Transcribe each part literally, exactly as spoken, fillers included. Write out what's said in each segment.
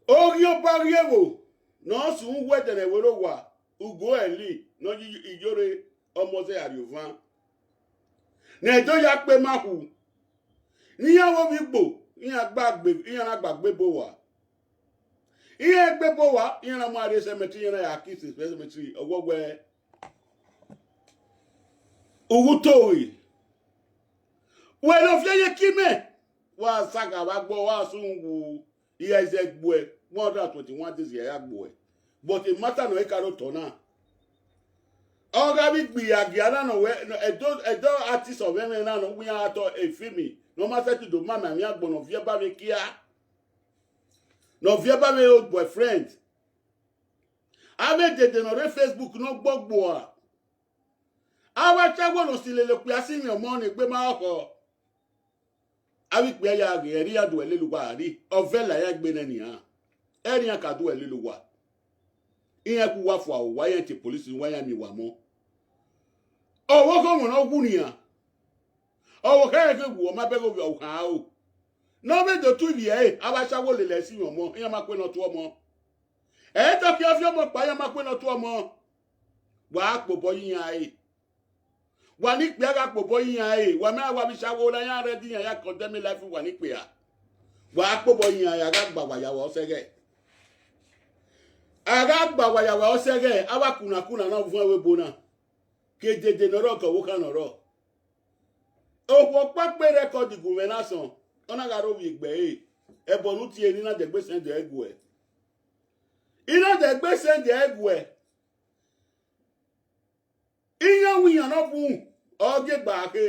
Oghiobọ ghi evo ne ọ sunu wẹ ẹdẹnẹvborre owa, ugo ẹli ne ọ ye iyore ọmọ zẹ Ariovan. Ne ẹdẹ ya kpe ma hu, ne iran vbe ovbi igbo, iran gba gbe, iran na gba gbe ebo owa. Iran gbe ebo owa, iran na mu rrie cemetery, iran na ya kiss cemetery, ọ wẹ wẹ uwu to re. Wẹ ne ọ viẹ ye ke imẹ, wa sa gha vbe agbọ, wa sunu wu, I ya zẹ gbuẹ one hundred twenty-one days ya ya gbuẹ. But emata ne ọ i ka rre otọ na, ọ gha vbe gbe iyagia na nọ wẹ, ẹdẹ, ẹdẹ artist ọmwẹmwẹ na nọ, wẹ iran tọ efimi ne ọ ma sẹtin do ma ma emwi agbọn ne ọ viẹ ba vbe kia, ne ọ viẹ ba vbe old boyfriend. Avbe dede ne ọ rre Facebook ne ọ gbọgbo a, avbe asawowa ne ọ si lele okpia si mwẹ ọmọ ne egbe ma khọ. Avbe ikpia ya ghe, ẹre iran do ẹre lele uwa rri, ọ vẹ la iran egbe nẹ nian, ẹre iran ka do ẹre lele uwa. Iran ku uwa fua uwa, iran te police ne uwa, iran miẹn uwa mọ. Ọvbokhan ọmọ ne ọ wu nian, ọvbokhan ẹre wu, ọ ma bẹghe ovbi ọvbokhan aro. Ne ọ vbe do tu ivbi ẹre, avbe asawowa lele ẹre si mwẹ ọmọ, iran ma kue ne ọ tu ọmọ. Ẹ i tọ khian viọ ọmọ kpa, iran ma kue ne ọ tu ọmọ. Wa kpe obọ ye iran ẹre. Wa ne ikpia gha kpe obọ ye iran ẹre, wa ma wa vbe sawowa na, iran ready, iran ya condemn life wa ne ikpia. Wa kpe obọ ye iran ẹre, a gha gba wa ya wa ọsẹghẹ. A gha gba wa ya wa ọsẹghẹ, avbe akunna akunna na vuọn ẹvbo ebo na. Ke dede ne ọ rrọọ, ke ọvbokhan ne ọ rrọọ. Okhuo ọkpa kpe record gu mwẹ na sọn, ọ na gha rre ovbi egbe ẹre, ẹbọ ne u tie ne I na dẹgbe send ẹre guẹ. I na dẹgbe send ẹre guẹ. Iran wẹ iran ne ọ bun, ọ gie gba khe.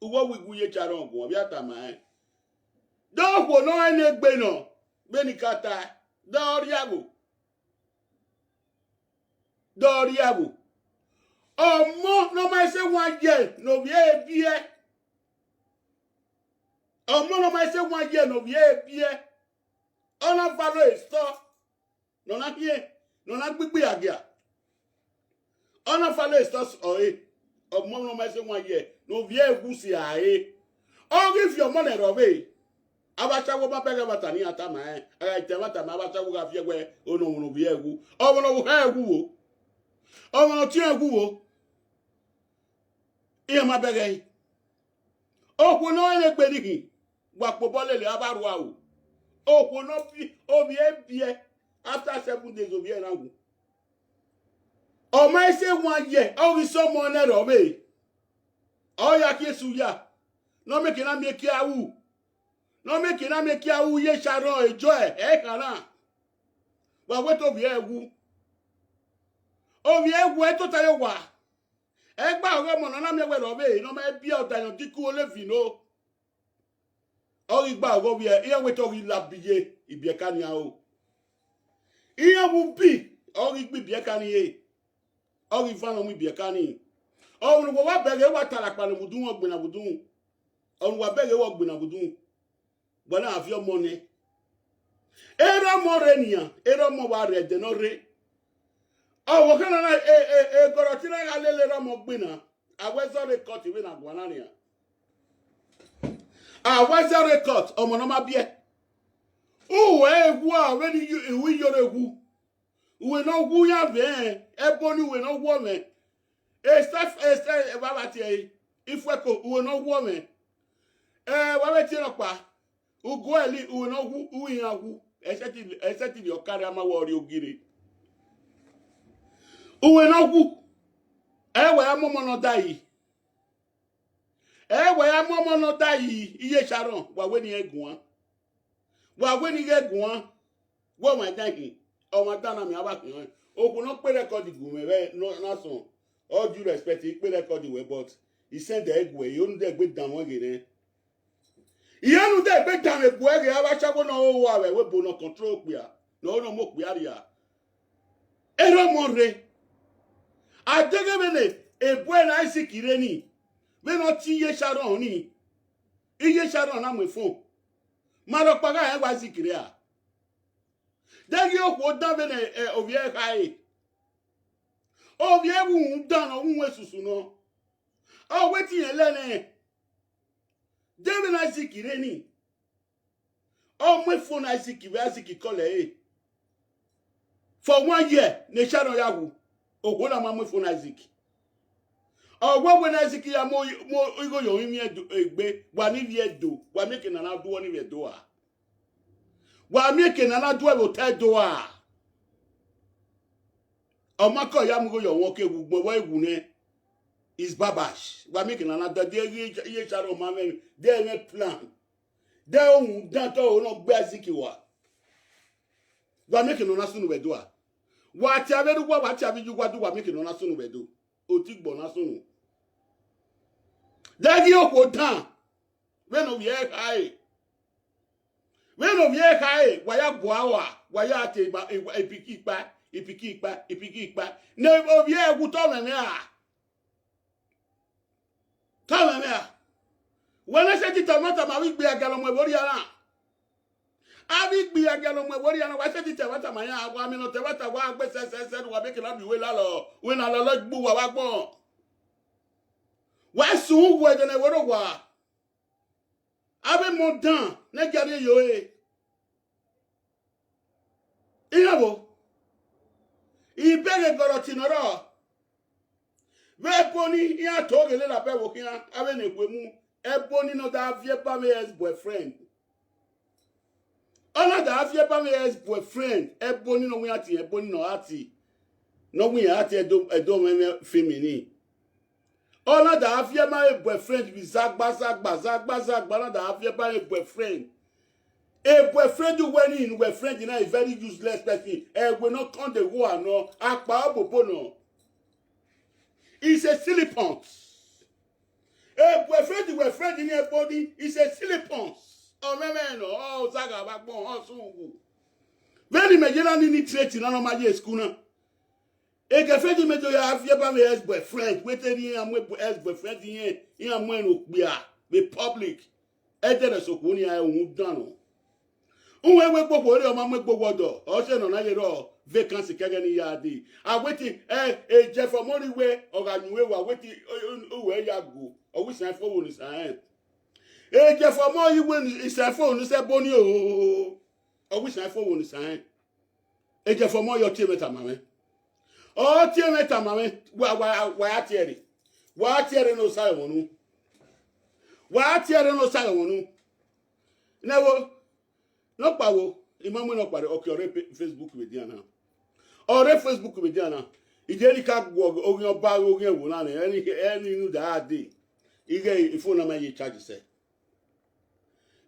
Uwu ọghe igu ye Sharon guan, ọ vbe a tama rẹn. De okhuo ne ọ rẹn ne egbe nọ, vbene I ka tae, de ọ rhie ẹvbo. De ọ rhie ẹvbo. Ọmọ ne ọ ma sẹ wan ye ne ovbi ẹre biẹ. Ọmọ ne ọ ma sẹ wan ye ne ovbi ẹre biẹ. Ọ na valo esọ ne ọ na khian, ne ọ na gbe igbe agia. Ọ na valo esọ ọre. Ọmọ ne ọ ma sẹ wan ye ne ovbi ẹre wu si a re. Ọ ghi viọ ọmọ nẹ rrọọ vbe. Avbe asawowa ma bẹghe ẹmwata ne iran tama rẹn, a gha tama tama, avbe asawowa gha viẹ wẹ, ono ọmọ ne ovbi ẹre wu, ọmọ ne ọvbokhan ẹre wu vbo, ọmọ ne ọtiọnrẹn wu vbo. Iran ma bẹghe ẹre. Okhuo ne ọ rẹn ne egbe ni khin, wa kpe obọ lele avbe arhuaro. Okhuo ne ọ bi, ovbi ẹre biẹ, after seven days ovbi ẹre na wu. Ọ ma sẹ wan ye, ọ ghi sẹ ọmọ nẹ rrọọ vbe. Ọ ya khian esu ya, ne ọ miẹn ekiẹ na miẹn ekiẹ ru, ne ọ miẹn ekiẹ na miẹn ekiẹ ru ye Sharon e joy, ẹ khan na. Wa wẹ te ovbi ẹre wu. Ovbi ẹre wu, ẹ tota ye owa. Ẹgba ọghe ọmọ ne ọ na miẹn wẹ rrọọ vbe, ne ọ ma biẹ ọdayọn diki ole vino. Ọ ghi gba ọghe ovbi ẹre, iran wẹ te ọ ghi la biye ibiẹka nian o. Iran vbe ubi, ọ ghi gbe ibiẹka ni re. Ọ ghi van ne ọ mu ibiẹka ni. Ọmwa ne uwa wa bẹghe wa ta lakpa ne vbe udunmwu, ọ gbinna vbe udunmwu. Ọmwa ne uwa bẹghe wa, ọ gbinna vbe udunmwu. Wa na viọ ọmọ nẹ. Erha ọmọ rre nian, erha ọmọ wa rre ẹdẹ ne ọ rre. Ọvbokhan na, e, e, e, egọrọti na gha lele erha ọmọ gbinna, a wẹ zẹ ọ rre court vbene a guan na nian. A wẹ zẹ ọ rre court, ọmọ ne ọ ma biẹ. Uwẹ wu vbene i ru iyore wu. Uwẹ ne ọ wu iran vbe rẹn, ẹbo ni uwẹ ne ọ wu ọmwẹ. Esẹ, esẹ, evba vba tie ẹre, ifuẹko, uwẹ ne ọ wu ọmwẹ. Ẹ, wa vbe tie rhọkpa, uguẹli, uwẹ ne ọ wu, u iran wu, except, except the ọkare ama wẹ ọ rrie ogirre. Uwẹ ne ọ wu, ẹ wẹ ya mu ọmọ ne ọ da yi. Ẹ wẹ ya mu ọmọ ne ọ da yi, iye Sharon, wa wẹ ne irẹn guan. Wa wẹ ne I ghẹ guan, wẹ ọmwa dan khin, ọmwa dan na miẹn avbe akhin ọnrẹn. Okhuo ne ọ kpe record gu mwẹ vbe na sọn, all due respect, I kpe record wẹ, but I send ẹre guẹ, I ho ne u dẹgbe danmwẹ ghe nẹ. I ho ne u dẹgbe danmwẹ guẹ ghe avbe asawowa ne ọ ho uwa vbe ẹvbo ebo ne ọ control okpia, ne ọ ho ne ọ mu okpia rria. Erha ọmọ rre. A deghẹ vbene ebo ẹre Isaac rre ni, vbene ọ tie iye Sharon ni, iye Sharon na mu efo. Ma rhọkpa gha rẹn wa Isaac rre a? Deghẹ okhuo dan vbene, ẹ, ovbi ẹre khare. Ovbi ẹre vbe uhunmwu dan nọ, vbe uhunmwu esusu nọ. Ọ wẹ te irẹn lẹ nẹ. De vbene Isaac rre ni, Ọ mu phone Isaac vbe Isaac call ẹre. For one year ne Sharon ya wu, okhuo na ma mu phone Isaac. Ọ wẹ wẹ ne Isaac ya mu igho ye ọmwẹ egbe, wa ni vbiẹ do, wa miẹn eke ne a na duọ ni vbe Ẹdo a. Wa miẹn eke ne a na duẹ vbe otọ Ẹdo a. Ọ ma kọ ya mu igho ye ọmwẹ ọke wu gbọn vbe wu nẹ. Is babash. Wa miẹn eke ne a na duẹ, de iye Sharon ma mwẹ, de mwẹ plan. De ohun dan te ọ ne ọ gbe Isaac wa. Wa miẹn eke ne ọ na sunu vbe Ẹdo a. Wa tie avbe erha uwa, wa tie avbe iye uwa do, wa miẹn eke ne ọ na sunu vbe Ẹdo. Otigbọ na sunu. De ghi okhuo dan, vbene ovbi ẹre khare. Vbene ovbi ẹre khare, wa ya gua ua, wa ya tie ipikin ikpa, ipikin ikpa, ipikin ikpa. Ne ovbi ẹre wu tọ mwẹ mwẹ a. Tọ mwẹ mwẹ a. Wẹ ne sẹtin ta ẹmwata ma vbe igbe agialọ mu ẹvbo rhia na. Avbe igbe agialọ mu ẹvbo rhia na, wa sẹtin ta ẹmwata ma iran, wa miẹn ne ọ ta ẹmwata, wa gbe sẹsẹsẹ, wa miẹn eke ne a biẹ uwẹ lalọ, uwẹ na lalọ gbe uwa vbe agbọn. Wa sun uwu ẹdẹ ne ẹvbo rre owa. Avbe emọ dan ne ẹ gia rrie ye ore. Iran vbo? Ibẹghe Gọrọti ne ọ rrọọ. Vbe ebo ni iran to ghe lele abẹ vbe okhian, avbe ne ekhue mu, ebo ni ne ọ da viẹ ba avbe ex boyfriend. Ọ na da viẹ ba avbe ex boyfriend, ebo ni ne ọ wẹ iran tie, ebo ni ne ọ ra tie, ne ọ wẹ iran ra tie Ẹdo, Ẹdo mwẹ mwẹ film ni. Ọ na da viẹ ba avbe boyfriend vbe zagba zagba zagba zagba, ọ na da viẹ ba avbe boyfriend. A boyfriend wẹ ni, ne uwẹ friend na a very useless person. Ẹwe ne ọ kọn de gho a nọ, akpa obobo nọ. It's a silly pants. A boyfriend wẹ friend ni ẹbo ni, it's a silly pants. Ọ mwẹ mwẹ nọ, ọ zagha vbe agbọn, ọ sẹ uwu. Vbene imẹ ye na ni ni trait na ne ọ ma ye school na. A girlfriend mẹ do ya viẹ ba avbe ex boyfriend, wẹ te rhie iran mu ex boyfriend irẹn, iran mu ẹn ne okpia vbe public. Ẹdẹrẹ sokhuo ni a ru dan nọ. Uwẹ wẹ gbe okhuo rre, ọ ma mu egbe owa ọdọ, ọ sẹ ne ọ na ye rrọọ vacancy kẹghẹ ne I ya dee. A wẹ te, ẹ, e Jeff Ọmọrighe, ọ gha yin uwẹ wa, wẹ te, ẹ, ẹ, uwẹ ya go, ọ wẹ isan fo vbe ne isan rẹn. E Jeff Ọmọrighe, isan fo ne isan ẹbo ni o, ọ wẹ isan fo vbe ne isan rẹn. E Jeff Ọmọrighe ọ tie mwẹ tama mwẹ. Ọ tie mwẹ tama mwẹ, wa, wa, wa ya tie ẹre. Wa tie ẹre ne osa ẹmwẹ unu. Wa tie ẹre ne osa ẹmwẹ unu. Nẹ wo, nọkpa wo, I ma mu nọkpa rre, ọ ke ọ rre pe-, Facebook vbe dian na. Ọ rre Facebook vbe dian na. I je ni ka guọ oghian ọba, oghian ẹvbo na nẹ, ẹni, ẹni ne u da gha dee. Ighẹ ifo na ma ye charge sẹ.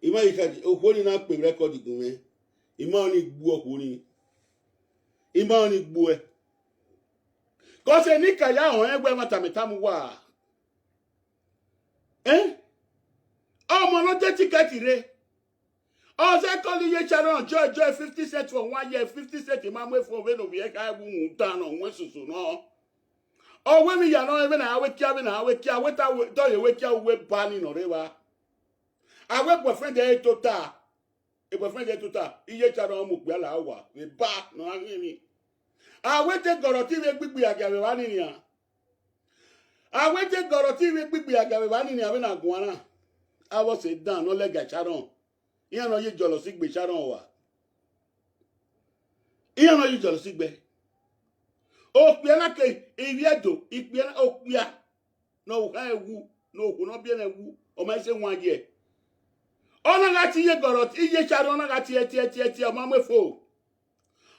I ma ye charge, okhuo ni na kpe record gun mwẹ. I ma ọnii gbuẹ okhuo ni. I ma ọnii gbuẹ. Cause eni ka ya họn ẹn wẹ ẹmwata mẹ tama uwa. Eh? Ọmọ ne ọ de ticket rre. Ọ zẹ call iye Sharon, joy, joy, fifty cent for one year, fifty cent ma mu efo vbene ovbi ẹre kha wu uhunmwu dan nọ, wẹ soso nọ. Ọ wẹ emwi ya nọ, vbene a wẹ kia, vbene a wẹ kia, wẹ ta wẹ, dọye wẹ kia, uwu eba ni nọ rre evba. A wẹ boyfriend ẹre tota. E boyfriend ẹre tota, iye Sharon mu okpia la owa, vbe eba ne ọ gha khian emwi. A wẹ te Gọrọti vbe gbigbi agia vbe evba ni nian. A wẹ te Gọrọti vbe gbigbi agia vbe evba ni nian vbene a guan na. Avbe ọse dan ne ọ lẹga Sharon. Iran ne ọ ye jealousy gbe Sharon wa. Iran ne ọ ye jealousy gbe. Okpia na ke ivbi Ẹdo, ikpia na, okpia ne ọ kha wu, ne okhuo ne ọ biẹ nẹ wu, ọ ma i se wan ye. Ọ na gha tie iye Gọrọti, iye Sharon, ọ na gha tie, tie, tie, tie, ọ ma mu efo.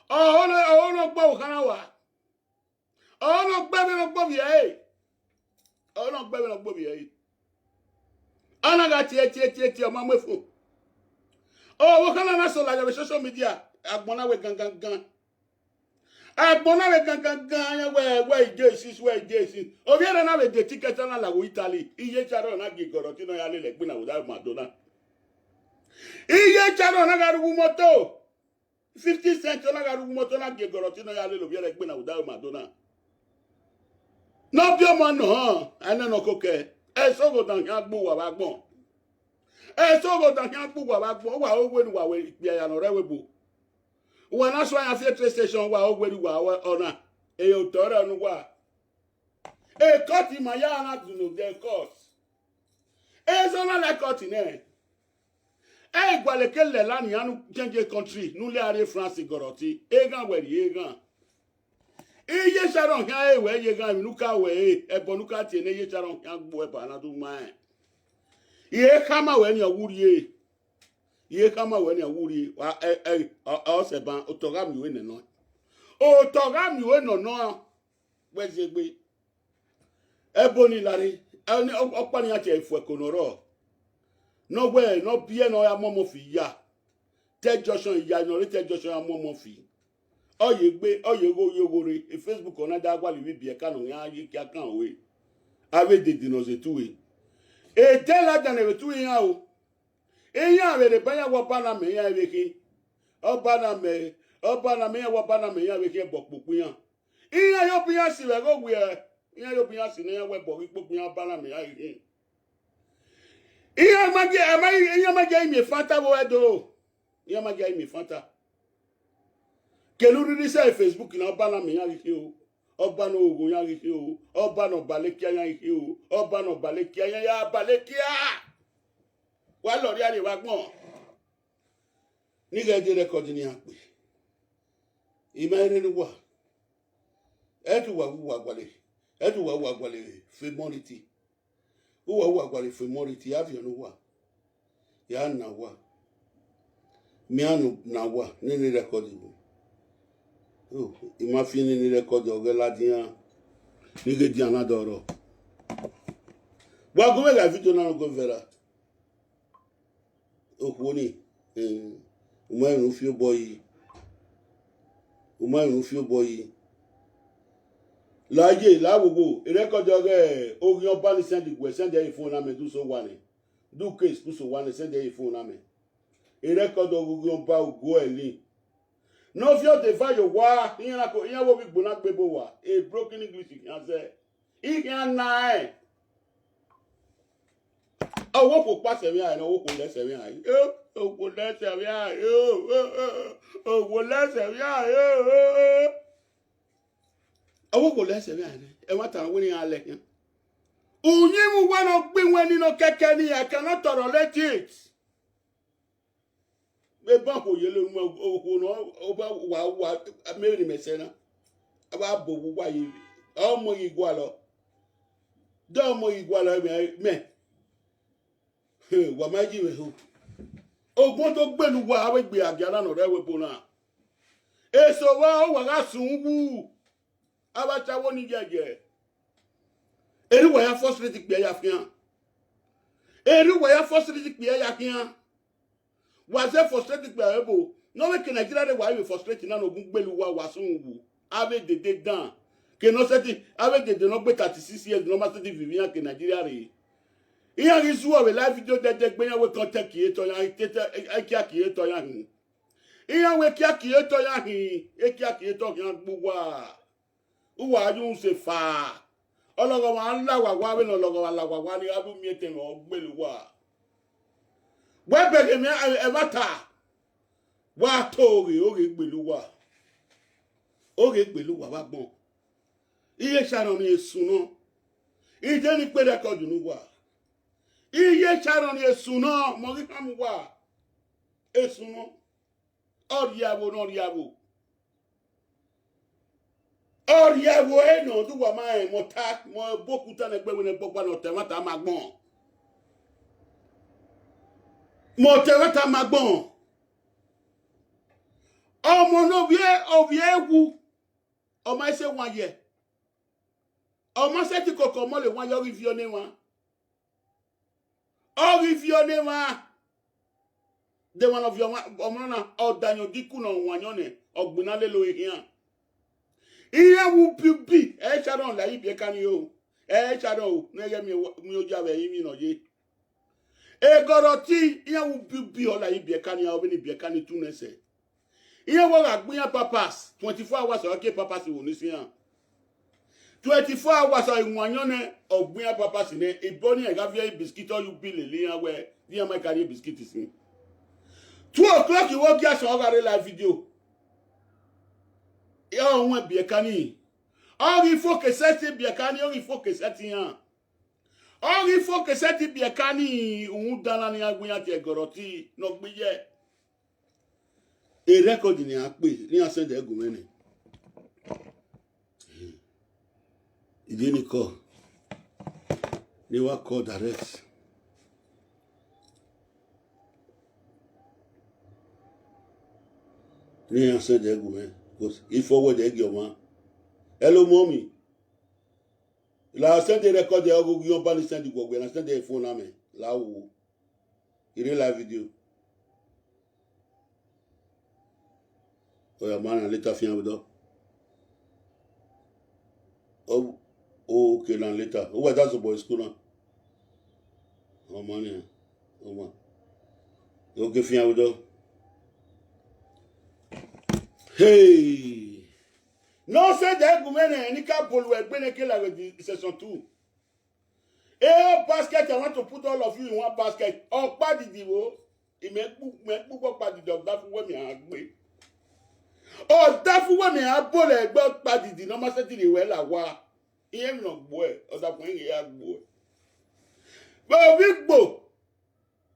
Ọ ho ne, ọ ho ne ọ gbe ọvbokhan na wa. Ọ ho ne ọ gbe vbene ọ gbe ovbi ẹre. Ọ ho ne ọ gbe vbene ọ gbe ovbi ẹre. Ọ na gha tie, tie, tie, tie, ọ ma mu efo. Ọvbokhan na na sẹ lagha vbe social media, agbọn na wẹ gangan gan. Agbọn na vbe gangan gan, iran wẹ, wẹ Jesu, wẹ Jesu. Ovbi ẹre na vbe de ticket na lagha Italy, iye Sharon na gie Gọrọti ne ọ ya lele egbe na vbe odaro Madonna. Iye Sharon na gha rhughu moto. Fifty cent ọ na gha rhughu moto na gie Gọrọti ne ọ ya lele ovbi ẹre egbe na vbe odaro Madonna. Ne ọ biẹ ọmọ nọ, a i nọ nọ kokẹ. Ẹsọghodan khian gbe uwa vbe agbọn. Ẹsọghodan khian gbe uwa vbe agbọn. Uwa ho wẹ ne uwa wẹ ikpia ya ne ọ rre ẹvbo ebo. Uwa na suẹn iran fi train station, uwa ho wẹ ne uwa ọna. Ẹ, otọ rẹ ne uwa. E court ma ya na do no de court. Ẹzọ na la court nẹ. Ẹ i gualọ ke lẹla nian ne u change country, ne u lẹ a rrie France gọrọ ọtẹn, eghan wẹ rhie eghan. Iye Sharon khian re wẹ ye eghan emwi ne u ka wẹ re, ẹbọ ne u ka tie ne Iye Sharon khian gbe uẹ ba na do ma rẹn. Iye khama wẹ nian, ọ wu rrie. Iye khama wẹ nian, ọ wu rrie. Wa, ẹ, ẹ, ọ, ọ sẹ ban, otọ gha miẹn uwẹ nẹ nọ. Otọ gha miẹn uwẹ nọ nọ, wẹ ziegbe. Ẹbo ni lare, ẹ, ọni, ọ, ọkpa ni a tie ifuẹko ne ọ rrọọ. Ne ọ wẹ, ne ọ biẹ ne ọ ya mu ọmọ fi ya. Te junction ya, ne ọ rre te junction ya mu ọmọ fi. Ọ ye gbe, ọ ye gho, ye gho rre. E Facebook ọ na da gualọ ivbi ibiẹka ne ọ ya ye kia kan ue. Avbe dede ne ọ ze tu e. Edẹ ladian ne vbe tu iran o. Iran vbe rhe ba iran wẹ ọba na mẹ iran vbe khin. Ọba na mẹ, ọba na mẹ iran wẹ ọba na mẹ iran vbe khin ẹbọ kpokpo iran. Iran ye obọ iran si vbe ẹghẹ owiẹ, iran ye obọ iran si ne iran wẹ ẹbọ ghi kpokpo iran, ọba na mẹ iran ghi khin. Iran ma gie, ẹ ma, iran ma gie miẹn Fanta vbe ẹdẹ o. Iran ma gie miẹn Fanta. Kene u rhirhi sẹ Facebook na, ọba na mẹ iran ghi khin o, ọba ne ohogho iran ghi khin o, ọba ne ọba Lekia iran ghi khin o, ọba ne ọba Lekia iran ya ba Lekia. Wa lọ rhie arre vbe agbọn. Ne I ghẹ de record ne iran kpe. I ma rre ne uwa. Ẹ te uwa wu uwa gualọ, ẹ te uwa wu uwa gualọ famous riti. Uwa wu uwa gualọ famous riti, aviọ ne uwa. Ya na uwa. Mẹ iran ne na uwa, nene record vbo. Oh, I ma fian nene record ọghẹ ladian. Ne I ghẹ dian na dọrọ. Wa gu mwẹ gha video na ne ọ go viral. Okhuo ni, eh, u ma rẹn ne u fi obọ yi. U ma rẹn ne u fi obọ yi. La ye, la wowo, e record ọghẹ oghian ọba ni send guẹ, send ẹre phone na mẹ, do so wa nẹ. Do case, do so wa nẹ, send ẹre phone na mẹ. E record ọghe oghian ọba Ogoẹli. Ne ọ fi ọdeva ye owa, iran na ko, iran vbe ovbi igbo na gbe ebe owa, e broken English khian zẹ. I khian na ẹn. Ọvbokhuo kpa sẹ emwi aro, ọvbokhuo lẹ sẹ emwi aro. Okhuo lẹ sẹ emwi aro. Okhuo lẹ sẹ emwi aro. Ọvbokhuo lẹ sẹ emwi aro. Ẹmwata wẹ ne iran lẹ khian. Uyinmwẹ uwa ne ọ gbe iwẹn ni nọ kẹkẹ ni, I cannot tolerate it. Vbe ban okhuo yele, okhuo ne ọ ba wa, wa, mẹ vbene imẹ sẹ na, a wa bo vbe uwa ye, ọ mọ ghi gualọ, de ọ mọ ghi gualọ mẹ, mẹ. Wa ma ji vbe ho. Ogbọn do gbele uwa avbe egbe agiana ne ọ rre ẹvbo ebo na. Eso vbe uwa gha sun wu, avbe asawo ni yẹyẹ. Erha uwa ya frustrate ikpia ya khian. Erha uwa ya frustrate ikpia ya khian. Wa zẹ frustrate ikpia ebo. Ne ọ vbe ke Nigeria rre, wa vbe frustrate na ne ogun gbele uwa, wa sun wu. Avbe dede dan. Ke ne ọ sẹtin, avbe dede ne ọ gbe thirty six years ne ọ ma sẹtin vivi iran ke Nigeria rre. Iran ghi zuọ vbe live video dẹdẹ gbe iran wẹ content creator, iran i tete, ekia creator iran hin. Iran wẹ ekia creator iran hin, ekia creator khian gbe uwa. Uwa yu se fa. Ọlọghọmwa la uwa wa vbene ọlọghọmwa la uwa wa ni gha vbe miẹn etẹn ne ọ gbele uwa. Wẹ bẹghe emwi ẹmwata, wa to oghe, oghe gbele uwa. Oghe gbele uwa vbe agbọn. Iye Sharon ni esun nọ. Ide ni kpe record ne uwa. Iye Sharon ni esun nọ, mọ ghi khama uwa. Esun nọ. Ọ rhie ẹvbo ne ọ rhie ẹvbo. Ọ rhie ẹvbo ẹre nọ, do uwa ma rẹn, mẹ ọta, mẹ ọbọ okuta ne ẹgbẹ wẹ ne ẹgbẹ ọgba ne ọ ta ẹmwata ma agbọn. Mẹ ọta ẹmwata ma agbọn. Ọmọ ne ovbi e, ovbi e wu, ọ ma sẹ wan yẹ. Ọ ma sẹtin koko ọmọ le wan yẹ, ọ ghi viọ ne emwa. Ọ ghi viọ ne emwa. De emwa ne ọ viọ ọmwa, ọmwa na, ọ da yan odiku ne ọ wan yan nẹ, ọ gbinna lele ore khian. Iran wu biubi, ẹ i Sharon la ibiẹka ni o. Ẹ i Sharon o, ne ghẹ miẹn oya vbe ẹrinmwi ne ọ ye. Egọrọti, iran wu biubi, ọ la ibiẹka ni, ọ vbene ibiẹka ni tu nẹ sẹ. Iran wa gha gbe iran pampers, twenty-four hours ọ ke pampers vbe unu si iran. Twenty-four hours ọ i wan yan nẹ, ọ gbe iran pampers nẹ, ebọ ni iran gha viẹ biskit, ọ yu bi lele iran wẹ, de iran ma ka rhie biskit sin. Two o'clock vbe ogie asọn ọ gha rre live video. Ọ wọn ibiẹka ni. Ọ ghi fo ke sẹtin ibiẹka ni, ọ ghi fo ke sẹtin iran. Ọ ghi fo ke sẹtin biẹ ka ni rhunmwuda na ne iran gbe iran tie ẹgọrọ ọti ne ọ gbe ye. E record ne iran kpe, ne iran send ẹre gu mwẹ nẹ. Ide ni call, ne wa call direct. Ne iran send ẹre gu mwẹ, 'cause I forward ẹre gie ọmwa. Hello, mommy. La send the record, ọghe oghian ọba ni send guọghọ, na send the phone na mẹ. La wo. I rre live video. Oya, ma na later fian vbe dọ. Oh, okay, na later. Uwa da zobọ school na. Ọmọ ni, ọmọ. Okay, fian vbe dọ. Hey. No say the argument ni ka bolu egbe ne ke la vbe di session two. A basket, I want to put all of you in one basket. Ọkpa didi vbo, imẹ gbu, mẹ gbu ọkpa didi, ọdafu wẹ mẹ a gbe. Ọdafu wẹ mẹ a bọlọ ẹgbẹ ọkpa didi ne ọ ma sẹtin rhie wẹ la owa. Irẹn emwi ne ọ gbuẹ, ọdafu ẹre ya gbuẹ. Vbe ovbi Igbo,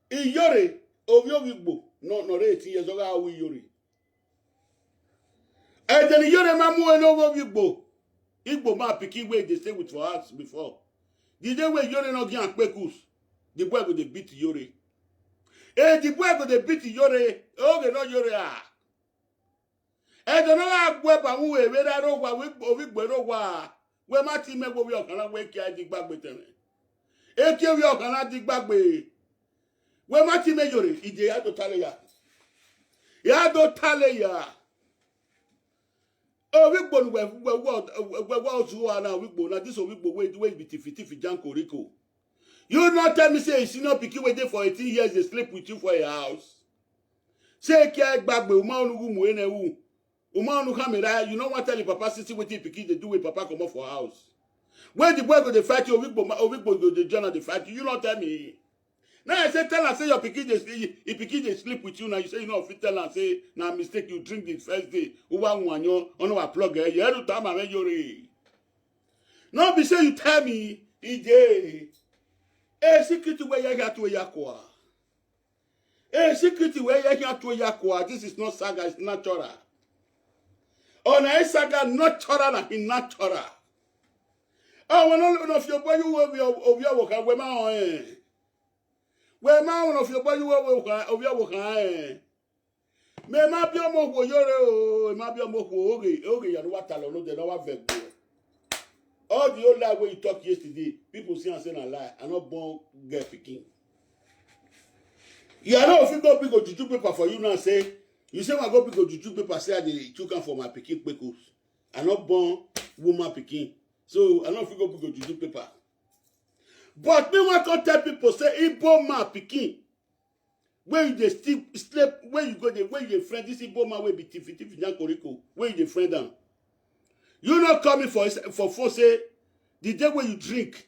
Iyore, ovbi ovbi Igbo, nọ, nọ rre eighteen years, ọ gha ru Iyore. Ẹdẹ ne Iyore ma mu ẹre ne ovbi Igbo, Igbo ma pikin wey dey stay with for house before. The day wey Iyore no gi an kpekus, the boy go dey beat Iyore. Eh, the boy go dey beat Iyore, oghe nọ Iyore a. Ẹdẹ ne ọ gha gbuẹ ba mu vbe ra rre owa, ovbi Igbo, ovbi Igbo rre owa, wẹ ma ti mẹ wẹ ovbi ọkhan na wẹ kia di gbagbe tẹmwẹ. Ekie ovbi ọkhan na di gbagbe. Wẹ ma ti mẹ Iyore, I de ya do tale ya. Ya do tale ya. Ovbi Igbo ne wẹ, wẹ, wẹ, wẹ, wẹ ozu a na, ovbi Igbo na, this ovbi Igbo wey, wey be tifi, tifi, janko, riko. You not tell me say a senior pikin wey dey for eighteen years dey sleep with you for a house. Say, kia gbagbe, u ma unu gu mu enẹ u. U ma unu khama ra, you no wan tell him papa, see, see wetin him pikin dey do when papa comot for house. When the boy go dey fight you, ovbi Igbo ma, ovbi Igbo go dey join am dey fight you. You no tell me. Now I say, tell am say your pikin dey, him pikin dey sleep with you now. You say you no fit tell am say na mistake, you drink the first day. Uwa wanyo, ono wa plug eh. You hear time am Iyore. No be say you tell me, I dey. A secret wey ya ya to ya kwa. A secret wey ya ya to ya kwa. This is not saga, it's natural. Ọna e saga natural na, he natural. Ọ wẹ ne ọ fi obọ ye uwu ovbi ọvbokhan, wẹ ma họn ẹn. Wẹ ma rẹn ne ọ fi obọ ye uwu ovbi ọvbokhan ẹn. Mẹ ma biẹ ọmọ okhuo Iyore o, mẹ ma biẹ ọmọ okhuo, oghe, oghe ya ne uwa talọ nodẹ ne ọ wa vẹ gbe. All the whole lie wey you talk yesterday, people see am say na lie. I no born girl pikin. You are not fit go bring ojuju paper for you now say, you say, "I go bring ojuju paper say I dey chook am for my pikin kpekus." I no born woman pikin. So I no fit go bring ojuju paper. But me wan come tell people say Igbo man pikin, wey you dey still sleep, wey you go dey, wey you dey friend this Igbo man wey be tifi, tifi, jankoriko, wey you dey friend am. You no call me for, for phone say the day wey you drink,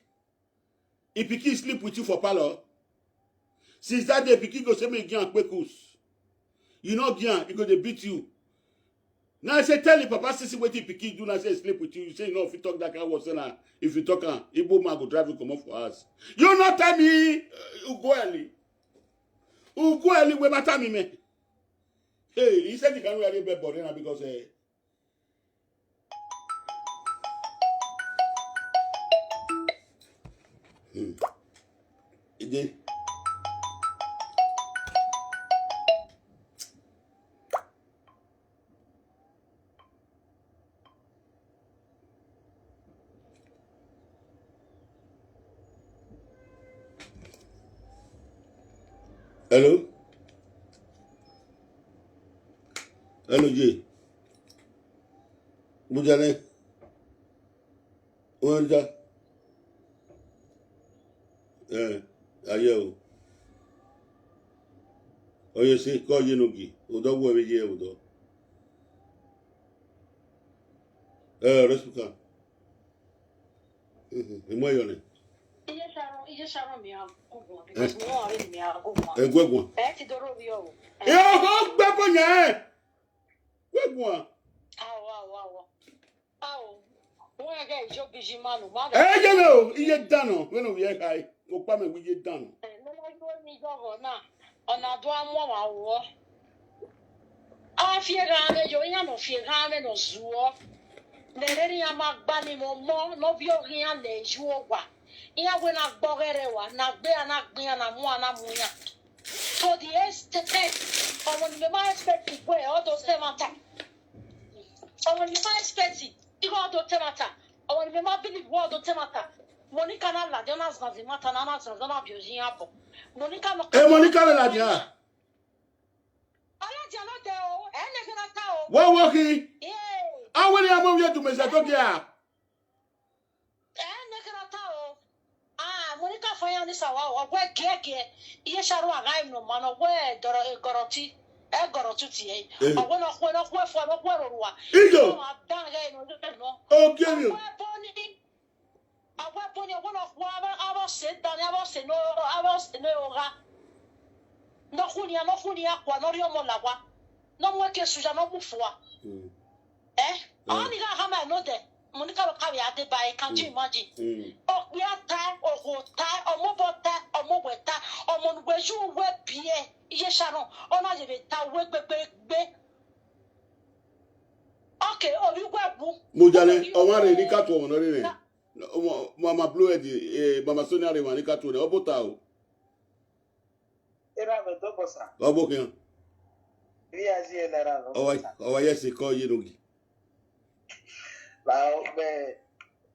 him pikin sleep with you for parlour. Since that day, pikin go say make you give am kpekus. You no give am, he go dey beat you. Now I say, tell him papa, see, see wetin pikin do now, say he sleep with you. You say you no fit talk that kind word, say na if you talk am, Igbo man go drive you comot for house. You no tell me, uh, Ugueli. Ugueli, wey matter me, man. Hey, he said he can't really be boring now because, eh, Hmm. Ide. Hello? Hello, Jay. Mujane. Wanda. Eh, aye o. Oye se ko ye no gi. Odo wo we ye odo. Eh, Respuka. Mhm, emu ẹyọ nẹ. Iye Sharon, iye Sharon mi a guguan, because mi wan already mi a guguan. Ẹguẹguan. Ẹ ti doro vbiẹ o. Ẹ ho gbẹ bọ yẹn. Guẹguan. Awo, awo, awo. Awo. Wọn ẹgẹ Ejo bi ji ma nu, ma vbe Ẹ ye vbe o, iye dan nọ, vbene ovbi ẹre khae, okpa mẹ wẹ iye dan nọ. Ẹ, ne ọ ma yo ni yọghọ na, ọ na do a mu ọmwa ruọ. A fi eghan mwẹ yo, iran ne ọ fi eghan mwẹ ne ọ zuọ. Ne ẹrerre iran ma gba ni mwẹ ọmọ ne ọ viọ ghian lẹ yu owa. Iran wẹ na gbe ọghẹrẹ rua, na gbe iran, na gbe iran, na mu iran, na mu iran. To the extent, ọmọ ne imẹ ma expect wẹ ọ do sẹ ẹmwata. Ọmọ ne imẹ ma expect, ighe ọ do ta ẹmwata. Ọmọ ne imẹ ma believe wẹ ọ do ta ẹmwata. Monica na ladian, ọ na zanzan ẹmwata na, ọ na zanzan, ọ na biẹ oyi iran obọ. Monica nọ Ẹ, Monica vbe ladian. Ọ ladian nọ dẹ o, ẹ nẹ ẹghẹ na ta o. Wẹ wo khin. Ee. A wẹ ne iran mu ovbi Edumẹzẹ do dia. Ẹ nẹ ẹghẹ na ta o. Ah, Monica fọ iran ni sawa o, ọ wẹ giẹgiẹ. Iye Sharon a gha nọ ma nọ, ọ wẹ dọrọ egọrọti, ẹgọrọti tie. Eh. Ọ wẹ ne ọ khuẹ, ne ọ khuẹ fua, ne ọ khuẹ rorua. Iyo. Ọ ma dan ghẹ nọ, nọ. Ogie mi o. Ọ wẹ bọ ni. Ọ wẹ bọ ni, ọ wẹ ne ọ khuẹ avbe, avbe ọse dan, avbe ọse no, avbe ọse no gha. Ne ọ khu nian, ne ọ khu nian kua, ne ọ rhie ọmọ la owa. Ne ọ mu ẹki esuya, ne ọ mu fua. Mm. Eh? Mm. Ọni gha khama nọ dẹ, Monica vbe ka vbe a deba ẹre, can you imagine? Mm. Okpia ta, okhuo ta, ọmọbọ ta, ọmọwẹ ta, ọmọ ne uwẹ yu wẹ biẹ, iye Sharon, ọ na ye vbe ta uwẹ gbegbe. Okay, ovbi uwẹ wu. Mujale, ọmwa rre ni ka tuẹ ọmwa nọ rre nẹ. Na- Mama Blue Head, eh, Mama Sonia rre emwa ni ka tuẹ nẹ, ọ bota o. Erha mwẹ dobọ sa. Ọ bọ khian. Ivbi a zi ẹlẹ ra nọ. Ọ wa, ọ wa ya ẹse kọ ye nogi. La ọ gbẹ,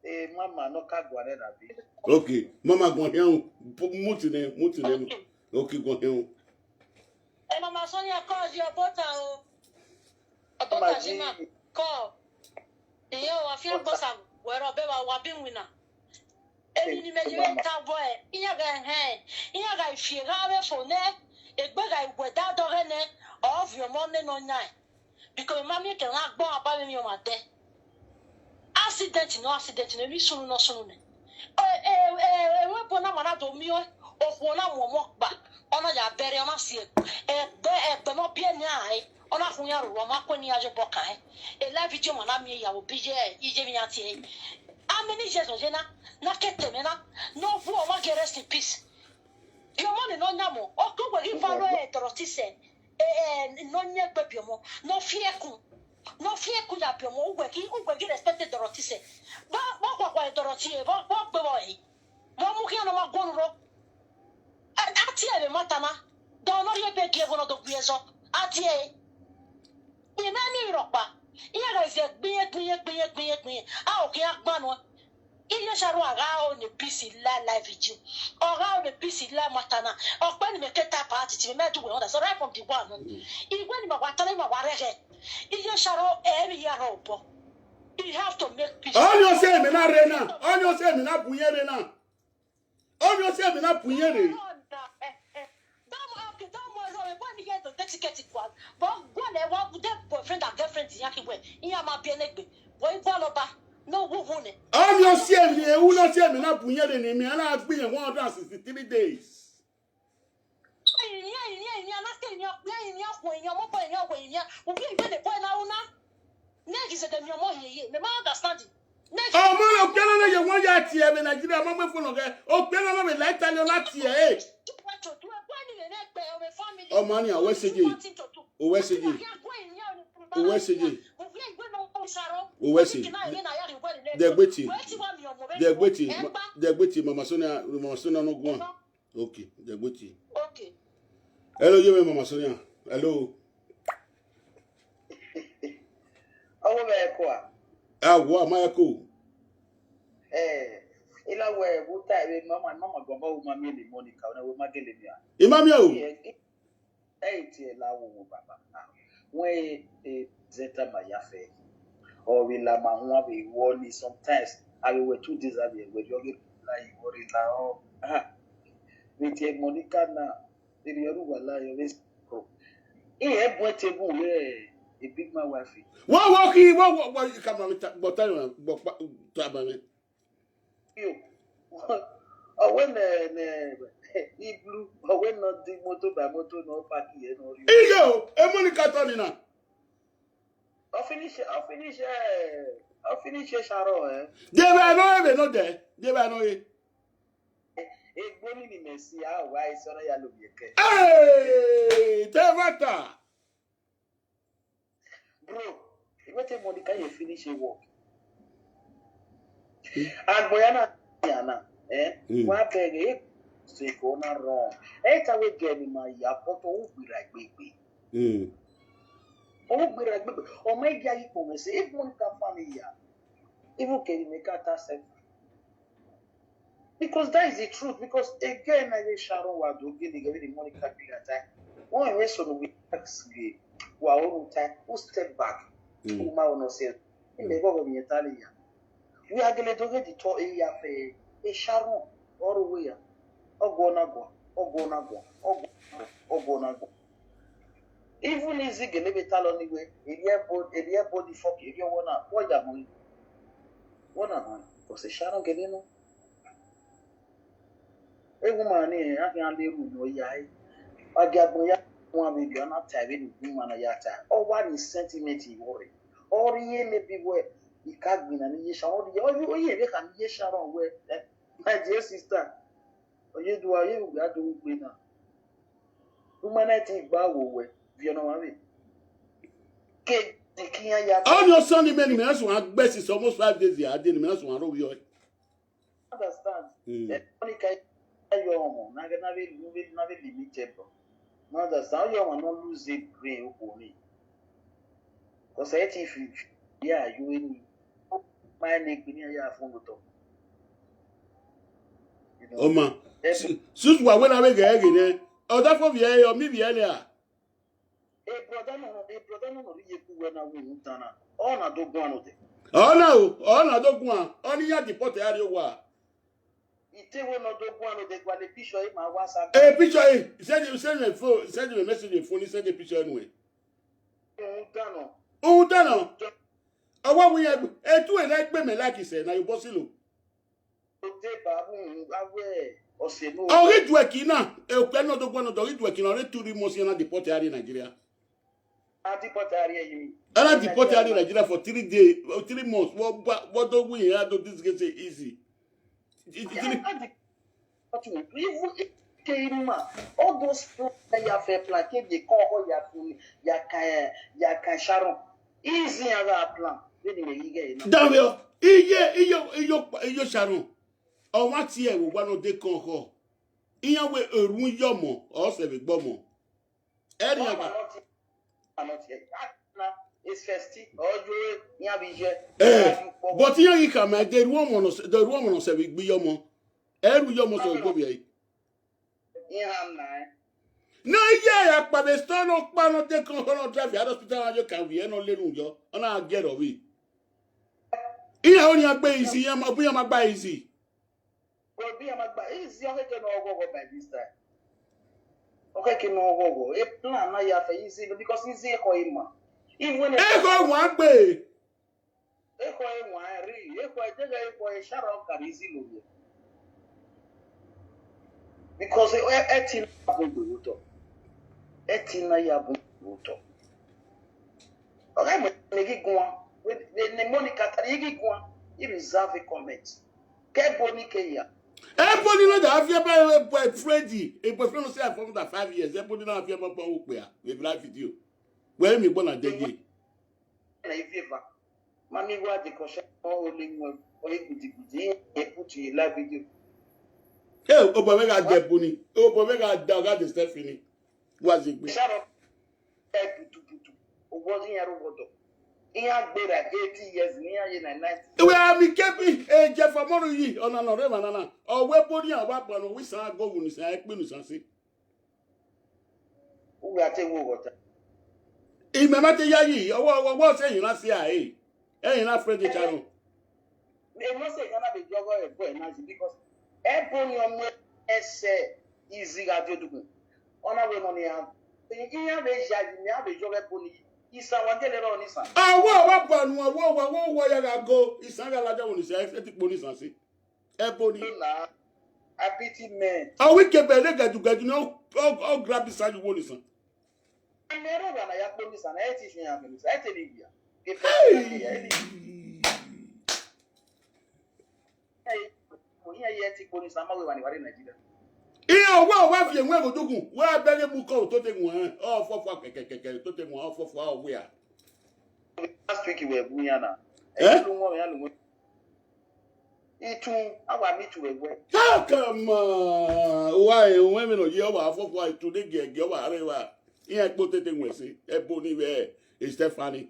eh, mama nọ ka guan nẹ na bi. Okay, mama guan khian o. Pu-, muti nẹ, muti nẹ. Okay, guan khian o. Ẹ Mama Sonia kọ yi ọbota o. Ọbota Mama ji ma ji. Kọ. Iye o, wa fian gbọsa wẹ rọ bẹ wa, wa bi winna. Emwi ne imẹ ye vbe ta wẹ, iran gha hẹn, iran gha fi eghan vbe fo nẹ, egbe gha wẹ da dọghẹ nẹ, ọ viọ ọmọ nene ọ yan. Because ma miẹn ke na gbọ aba vbe emwi ọmwa dẹ. Accident nọ, accident nọ, emwi sunu nọ, sunu nẹ. Ẹ, ẹ, ẹ, ẹvbo ebo na ma na do miẹn okhuo na mu ọmọ gba, ọ na ya bẹrẹ, ọ na si ẹgbẹ, ẹgbẹ ne ọ biẹ nian rae, ọ na khu iran roro, ọ ma kue ne iran ye obọ kan ẹn. E live video ma na miẹn ya vbe iye, iye emwi iran tie. Amẹ ni ye zọ ye na, na ke te mwẹ na, ne ọ vu ọmwa gie rest in peace. Biẹ ọmọ ni ne ọ yan mọ, ọ ke uwẹ ghi vbe aro ẹdọrọ ti sẹ, ẹ, ẹ, ne ọ yan egbe biẹ ọmọ, ne ọ fi ẹkun, ne ọ fi ẹkun ya biẹ ọmọ, uwẹ ghi, uwẹ ghi respect ẹdọrọ ti sẹ. Vbe, vbe ọkhuakhua ẹdọrọ tie, vbe, vbe ọ gbe vbọ ẹre. Vbe ọ mu khian ne ọ ma guọnọ uro. A, a tie ẹre vbe ẹmwata na, dọ ne ọ rhie ebe gie ẹvbo ne ọ do gbe ẹzọ. A tie ẹre. Imẹ miẹn emwi rhọkpa, iran gha zẹ gbiẹn, gbiẹn, gbiẹn, gbiẹn, gbiẹn. A ho khian gban nuẹn. Iye Sharon a gha ho ne peace la live video. Ọ gha ho ne peace la ẹmwata na. Ọ kpẹ ne imẹ ke ta part titi, mẹ do wẹ understand right from the one. Iwẹ ne ima wa ta na, ima wa rẹghẹ. Iye Sharon ẹ vbe ya rhọ obọ. He have to make peace. Ọni ọ sẹ emwi na rre na. Ọni ọ sẹ emwi na bu irẹn rre na. Ọni ọ sẹ emwi na bu irẹn rre. Dọmọ, okay, dọmọ ẹrọ rẹ, wẹ ne iye do de ticket guan. But guan ẹ wa de boyfriend and girlfriend yan ki wẹ, iran ma biẹ ne egbe. But igualọba, ne ọ wu wu nẹ. Ọni ọ sẹ emwi, ewu ne ọ sẹ emwi na bu irẹn rre ne emwi a na gbe irẹn one hundred and sixty-three days. Iran, iran, iran, na ke iran, iran, iran, ọmọ bọ iran, iran. Ubi ibe ne boy na una. Ne ghi zẹdẹ miẹn ọmọ hiehie, mẹ ma understand. Ọmọ ne okpia na na ye wan ya tie vbe Nigeria, ma mu efo nọ ghẹ. Okpia na na vbe la Italy, ọ na tie ẹre. Ọmọ ni, a wẹ sẹ ye. O wẹ sẹ ye. O wẹ sẹ ye. O wẹ sẹ. Dẹgbe tie. Ma-, dẹgbe tie, Mama Sonia, Mama Sonia nọ guan. Okay, dẹgbe tie. Okay. Hello, ye mwẹ Mama Sonia. Hello. Ọwọ vbe ẹko a? A wọ a ma ẹko. Eh, ila wẹ wo ta ebe mama, mama gbọmọ wo ma miẹn ne Monica, ọna wo ma gele miẹn a. I ma miẹn o. Ẹ, ẹ, ẹ, tie la wo wo baba. Wẹ e zeta ma ya fẹ. Ọ vbe la ma huan vbe wọ ni sometimes. A vbe wẹ two days a vbe wẹ yọ ghe la yi wọ rre la ọ. Ah. Vbe tie Monica na, erriọ rre uwa la yọ vbe so. Iran bu table wẹ a big man wife. Wọ wọ ki, wọ wọ wọ ka ma mi ta, gbọ ta ma, gbọ ta ma mi. Yo. Ọ wẹ nẹ, nẹ, Iblu, ọ wẹ nọ di moto by moto nọ park yẹ nọ rrio. Iyo, e Monica tọ ni na. Finish, ọ finish, eh, ọ finish Sharon, eh. Deghẹ nọ ẹvbo nọ dẹ, deghẹ nọ e. Egbe ni ni mẹ si a wa ese ọna ya lo vbiẹ kẹ. Hey, Devata. Bro, I wait a Monica ye finish a work. Agbọn ya na, ya na, eh? Mm. Wa bẹghe, e se ko na wrong. E ta we gẹ ni ma ya, but o gbira gbegbe. Mm. O gbira gbegbe. O ma ya ikpọ mwẹ se, if Monica fa ni ya. Even kẹ ni mẹ ka ta sẹ. Because that is the truth. Because again, I will Sharon wa do gini gini Monica be that time. When we so we ask gay, wa all time, who step back? Mm. Who ma ono se? Ime go go mi Italia. We are gele do get the to e ya fe e Sharon or we ya. Ogo na go, ogo na go, ogo, ogo na go. Even Izzy gele be tell on the way, if you body, if you body fuck, if you wanna, what ya boy? Wanna man? Because Sharon gele no. E woman ni a kan le ru no ya e. A ga gbọn ya wan be bi na ta be ni woman na ya ta. O wa ni sentiment i wore. O ri ye maybe we I ka gbin na ni ye Sharon, o ri ye, o ye be ka ni ye Sharon we. Eh, my dear sister, o ye do a ye we a do gbe na. Woman na ti gba wo we, bi ọna wa we. Ke di kiyan ya. All your son, many men, that's one gbesi, almost five days ya, didn't mean that's one row. Understand? Mm. Eh, Monica, your own, na, na be, na be, na be limited, bro. You understand? Your own no lose a grain, okoni. Because I think if you, yeah, you in my neck, you are from the top. You know? Oh, man. Eh, sus wa wena we gege ne. O da fo viẹ, o mi viẹ ne a. A brother no, a brother no, no, ye ku wena we nu tana. Ọ na do guan no de. Ọ na o, ọ na do guan. Ọ ni ya deport a rrie owa. Ite we no do guan no de gua le picture e ma WhatsApp. Eh, picture e, send you, send me phone, send me message phone, send the picture anyway. Uhunmwu dan nọ. Uhunmwu dan nọ. Ọwa wẹ iran etu ẹre na gbe mẹ like sẹ na ye obọ silo. Ode ba uhunmwu, a wẹ ọse no. Ọ ghi duẹki na, e okpia nọ do guan nọ, ọ ghi duẹki na, ọ re three months iran na deport a rrie Nigeria. A deport a rrie yi. A na deport a rrie Nigeria for three days, three months. Vbọ, vbọ do wi iran do disgrace Izzy. It, it, it, Even ke ima, all those plans that you have a plan, ke de call all your phone, ya ka, ya ka Sharon. Izzy and that plan, then you may get it. Daniel, iye, iye, iye, iye Sharon. Ọ wa tie ẹvbo wa nọ de kọn khọ. Iran wẹ erhunmwu iye ọmọ, ọ sẹ vbe gbe ọmọ. Ẹni ọmọ ọmọ. Not, not yet. Ah, na, it's first. Or you, you have a year. Eh, but iran ghi khama, de erhunmwu ọmọ nọ, de erhunmwu ọmọ nọ sẹ vbe gbe iye ọmọ. Ẹrhu iye ọmọ sẹ vbe gbe ovbi ẹre. Iran na. Na iye ya kpa vbe store nọ kpa nọ de kọn khọ nọ drive ya hospital na yo ka wi ẹ nọ lenu yọ. Ọ na gie ẹre ọvbi. Iran ọni a gbe Izzy, iran ma, iran ma gba Izzy. But be am agba, Izzy, okay, can no go by this time. Okay, can no go. A plan na ya for Izzy because Izzy ko ima. Even if Ego wan gbe. Eko e wan ri, eko e dege eko e Sharon ka Izzy lo ye. Because e, e, e ti na bu gbe otọ. E ti na ya bu gbe otọ. Okay, me, me gi guan. We, we, ne Monica tari gi guan. He reserve a comment. Ke Boni ke ya. Ebony na da afia ba, eh, boyfriend, a boyfriend say for more than five years. Ebony na afia ba ba ukpia. We live video. Where me born a day. Na ife va. Mami wa de kosha o le mo o e gidi gidi e put in live video. Eh, o boy we ga de Ebony. O boy we ga da ga de Stephanie. Wa zegbe. Sharon. Ẹ butubutu. Owọ iran ro wọdọ. Iran gbera eighty years ni iran ye na ninety. Iwe ami kebi, eh, Jeff Omoruyi, ọna nọ rre emwa nana. Ọ wẹ Ebony a wa bọ nọ, wẹ isan go wu ni isan, ẹ kpe ni isan si. Uwe a te wo ghọta. Imẹ ma te yayi, ọwọ, ọwọ, ọwọ sẹ yìí na si a, eh. Ẹ yìí na friend Sharon. Emọ sẹ Ghana be jọghọ ẹbọ ẹ na yi because Ebony ọmọ ẹsẹ Izzy gha di odugbe. Ọ na wẹ nọ nian. Iran vbe yayi, iran vbe yọghọ Ebony yi. Isan wa gele rọ ni isan. Awọ wa bọ nu, awọ wa, awọ wa ya gha go. Isan gha ladian wo ni isan, ẹ ti kpo ni isan si. Ebony. Na, I pity men. Ọ wẹ ikebe ne gẹdugẹdu ne ọ, ọ, ọ grab isan yi wo ni isan. Ẹmẹ rẹ ọgha na ya kpo ni isan, ẹ ti fi iran gele isan, ẹ te ni wia. Hey! Iran wa wa fi enwe gho dugun, wa bẹghe mu kọ ototẹ wọn, ọ fọfua kẹkẹkẹkẹ, ototẹ wọn, ọ fọfua, ọ wia. Last week wẹ bu iran na. Eh? Ẹ lu wọn, ya lu wọn. Itun, a wa meet wẹ wẹ. Kakama, wa e, wọn mẹ nọ ye, ọ wa fọfua, itun de giẹgiẹ, ọ wa rre wa. Iran kpo ototẹ wọn ẹse, ẹbo ni vbe Stephanie.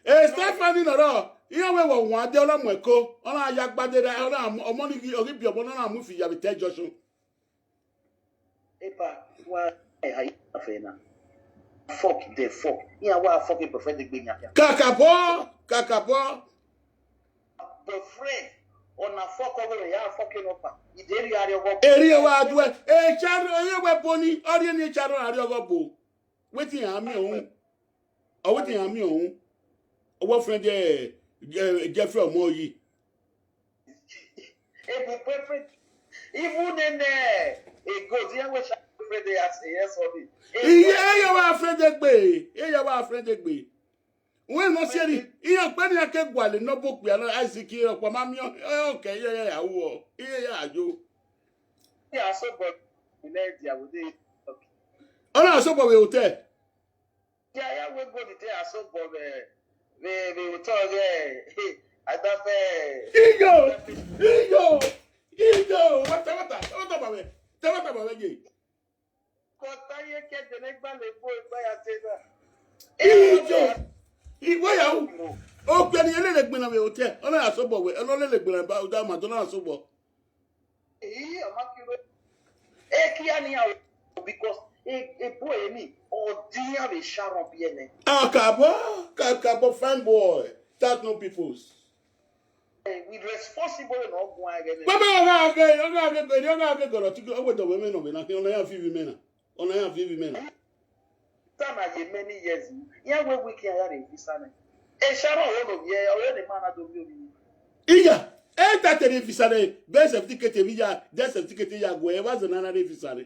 E Stephanie nọ rọ, iran wẹ wọ wan de, ọ na mu ẹko, ọ na ya gbade ra, ọ na mu, ọmọ ni ghi, ọ ghi biẹ ọmọ, ọ na mu ifi ya vbe te Joshua. Epa, wa, eh, ha yi afe na. Fuck the fuck. Iran wa fuck boyfriend egbe yan khian. Kakabọ, kakabọ. Boyfriend, ọna fuck ọghe ya fuck nọ pa. Ide rhie arhiọghọ. Erriọ wa duẹ, e cha, e wẹ boni, ọ rhie ni e cha rọ arhiọghọ bo. Wetin iran miẹn uhun? Ọ wetin iran miẹn uhun? Ọwọ friend, eh, eh, Jeffrey Omoyi. Ebu boyfriend. Even nene, eh, Gold, iran wẹ cha boyfriend, they are, eh, sorry. Iye, eya wa friend egbe, eya wa friend egbe. Wẹ nọ siẹri, iran kpẹ ni iran ke gualọ ne ọ bu okpia na, Isaac, ọkpa ma miẹn, eh, okay, iye ya ya wọ, iye ya yo. Ya so, but, ilẹ dia wo de. Ọ na so bọ vbe hotel. Ya, ya, we go the day I so bọ vbe, vbe, vbe otọ ghe, I don't fe. Iyo, iyo, iyo, wata, wata, wata ba vbe, wata ba vbe ye. Kọta ye ke de ne gba le gbo egba ya te na. Iyo, iwe ya u. O pe ni ele le gbena vbe hotel, ọ na ya so bọ vbe, ọ na lele gbena ba, u da ma do na so bọ. Ee, ọ ma kiro. Ekia nian o, because e, e boy ni, ọ dian vbe Sharon biẹ nẹ. Kakabọ, kakabọ, fine boy. That no peoples. Eh, we responsible ne ọ guan ẹghẹ nẹ. Baba, ọ gha ghe, ọ gha ghe, ọ gha ghe gọrọ ti, ọ wẹ dọ wẹ mẹ nọ vbe na, ọ na ya fi vi mẹ na. Ọ na ya fi vi mẹ na. Visa na ye many years. Iran wẹ week iran ya rhie visa nẹ. E Sharon wo no viẹ, ọ rẹ ne ma na do viọ ni. Iya, e ta te rhie visa nẹ, birth certificate vbe ya, death certificate ya guẹ, eva zẹ na na rhie visa nẹ.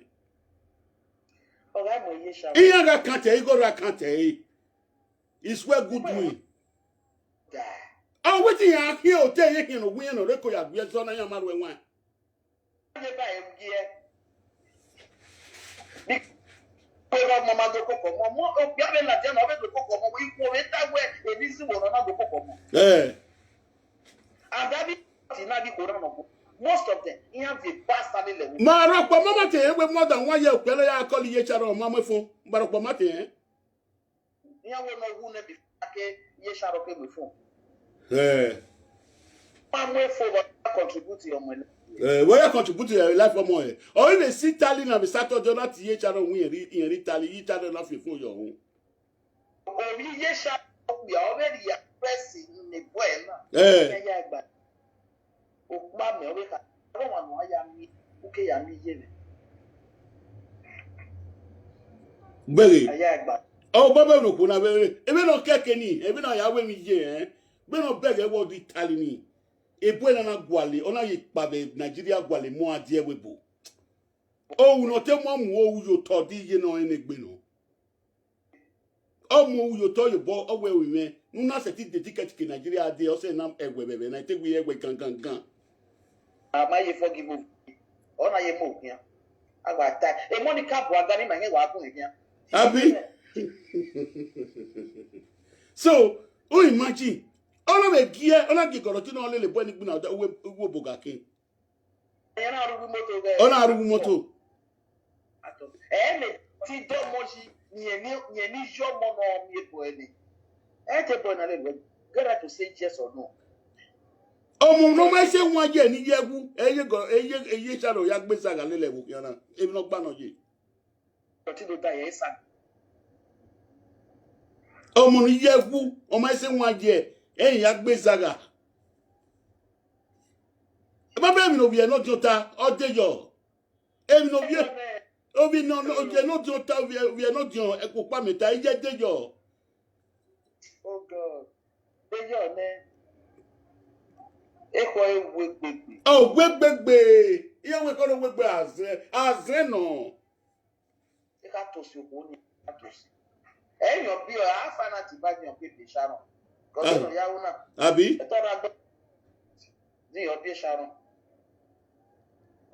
Ọ gha mu ye Sharon. Iran gha kan te, igho ra kan te. It's well good doing. Da. Ọ wetin iran khian hotel ye khian ne ọ wu iran ne ọ rre eko ya gbe ẹzọ na, iran ma ru ẹwaẹn. Ye ba e gie. Bi ko ra ọmọ ma do koko ọmọ, mo okpia vbe ladian na, ọ vbe do koko ọmọ, ikhuo vbe ta wẹ, emwi zigbo nọ na do koko ọmọ. Eh. And that be ti na bi ko ra nọ. Most of them, iran vbe bastard level. Ma rhọkpọ ma ma te we more than one year, okpia ne ya call ye charo ma mu efo. Ma rhọkpọ ma te, eh? Iran wẹ ne ọ wu nẹ before a ke ye Sharon ke mu efo. Eh. Ma mu efo vbe a contribute ọmọ ẹnẹ. Eh, wẹ ya contribute your life ọmọ ẹ. Ọ i vbe si Italy na vbe Saturday, ọ na te ye Sharon wi, irẹn rri, irẹn rri Italy, ye Italy na fi efo yọ hu. Ovbi ye Sharon okpia, ọ vbe rhie press ne boy na. Eh. Iran ya gba. Okpamẹ, ọ vbe kha, ọ rọ wan ne uwa ya miẹn, u ke ya miẹn iye mwẹ. Gbẹghe. A ya gba. Ọ bọ bẹvbe ne okhuo na vbe, emwi ne ọ kẹke ni, emwi ne a ya ru emwi ye, eh? Vbene ọ bẹghe wẹ ọ di Italy ni, ebo na na gualọ, ọ na ye kpa vbe Nigeria gualọ emọ a die ẹvbo ebo. Ohu ne ọ te mu ọmọ ohu ye otọ, ọ di iye ne ọ rẹn ne egbe nọ. Ọ mu ohu ye otọ ye obọ, ọ wẹ ru mwẹ, ne u na sẹtin de ticket ke Nigeria dee, ọ sẹ na ẹwẹ vbe ẹvbo na, I te wẹ ẹwẹ gangan. A ma ye forgive, ọ na ye mu okhian. A gba ta, emọ ni ka bu aga ni ma hẹn wa bun eghian. Abi? So, u imagine, ọ na vbe gie, ọ na gie gọrọ ti ne ọ lele boy ni gbinna uwu oboga ke. Iran na rugbu moto ghẹ. Ọ na rugbu moto. Atọ. Ẹ mẹ ti dọmọ yi, yẹn ni, yẹn ni yọ ọmọ nọ miẹn boy ni. Ẹ te boy na lele wẹ, get her to say yes or no. Ọmọ ne ọ ma sẹ wan ye ni ye ẹwu, ẹ ye gọ, ẹ ye, ẹ ye Sharon ya gbe zagha lele ẹvbo khian na, emwi ne ọ gba nọ ye. Ọtí ló dá yẹn sàn. Ọmọ ni ye ẹwu, ọ ma sẹ wan ye, ẹ ya gbe zagha. Baba, emwi ne ovbi ẹre ne ọ diọn ta, ọ de yọ. Emwi ne ovbi ẹre, ovbi ne, ovbi ẹre ne ọ diọn ta, ovbi ẹre, ovbi ẹre ne ọ diọn ẹkpo kpa mẹ ta, iye de yọ. Oh God. De yọ nẹ. Ekhọe wegbe gbe. Ọ wegbe gbe. Iye wẹ kọ ne wegbe azẹ, azẹ nọ. E ka tosi okhuo ni, e ka tosi. Ẹ yọ bi ọ, a fa na ti ba yọ pe be sha nọ. Because Ah. no ya una. Abi? Eto na gbe. Di yo die Sharon.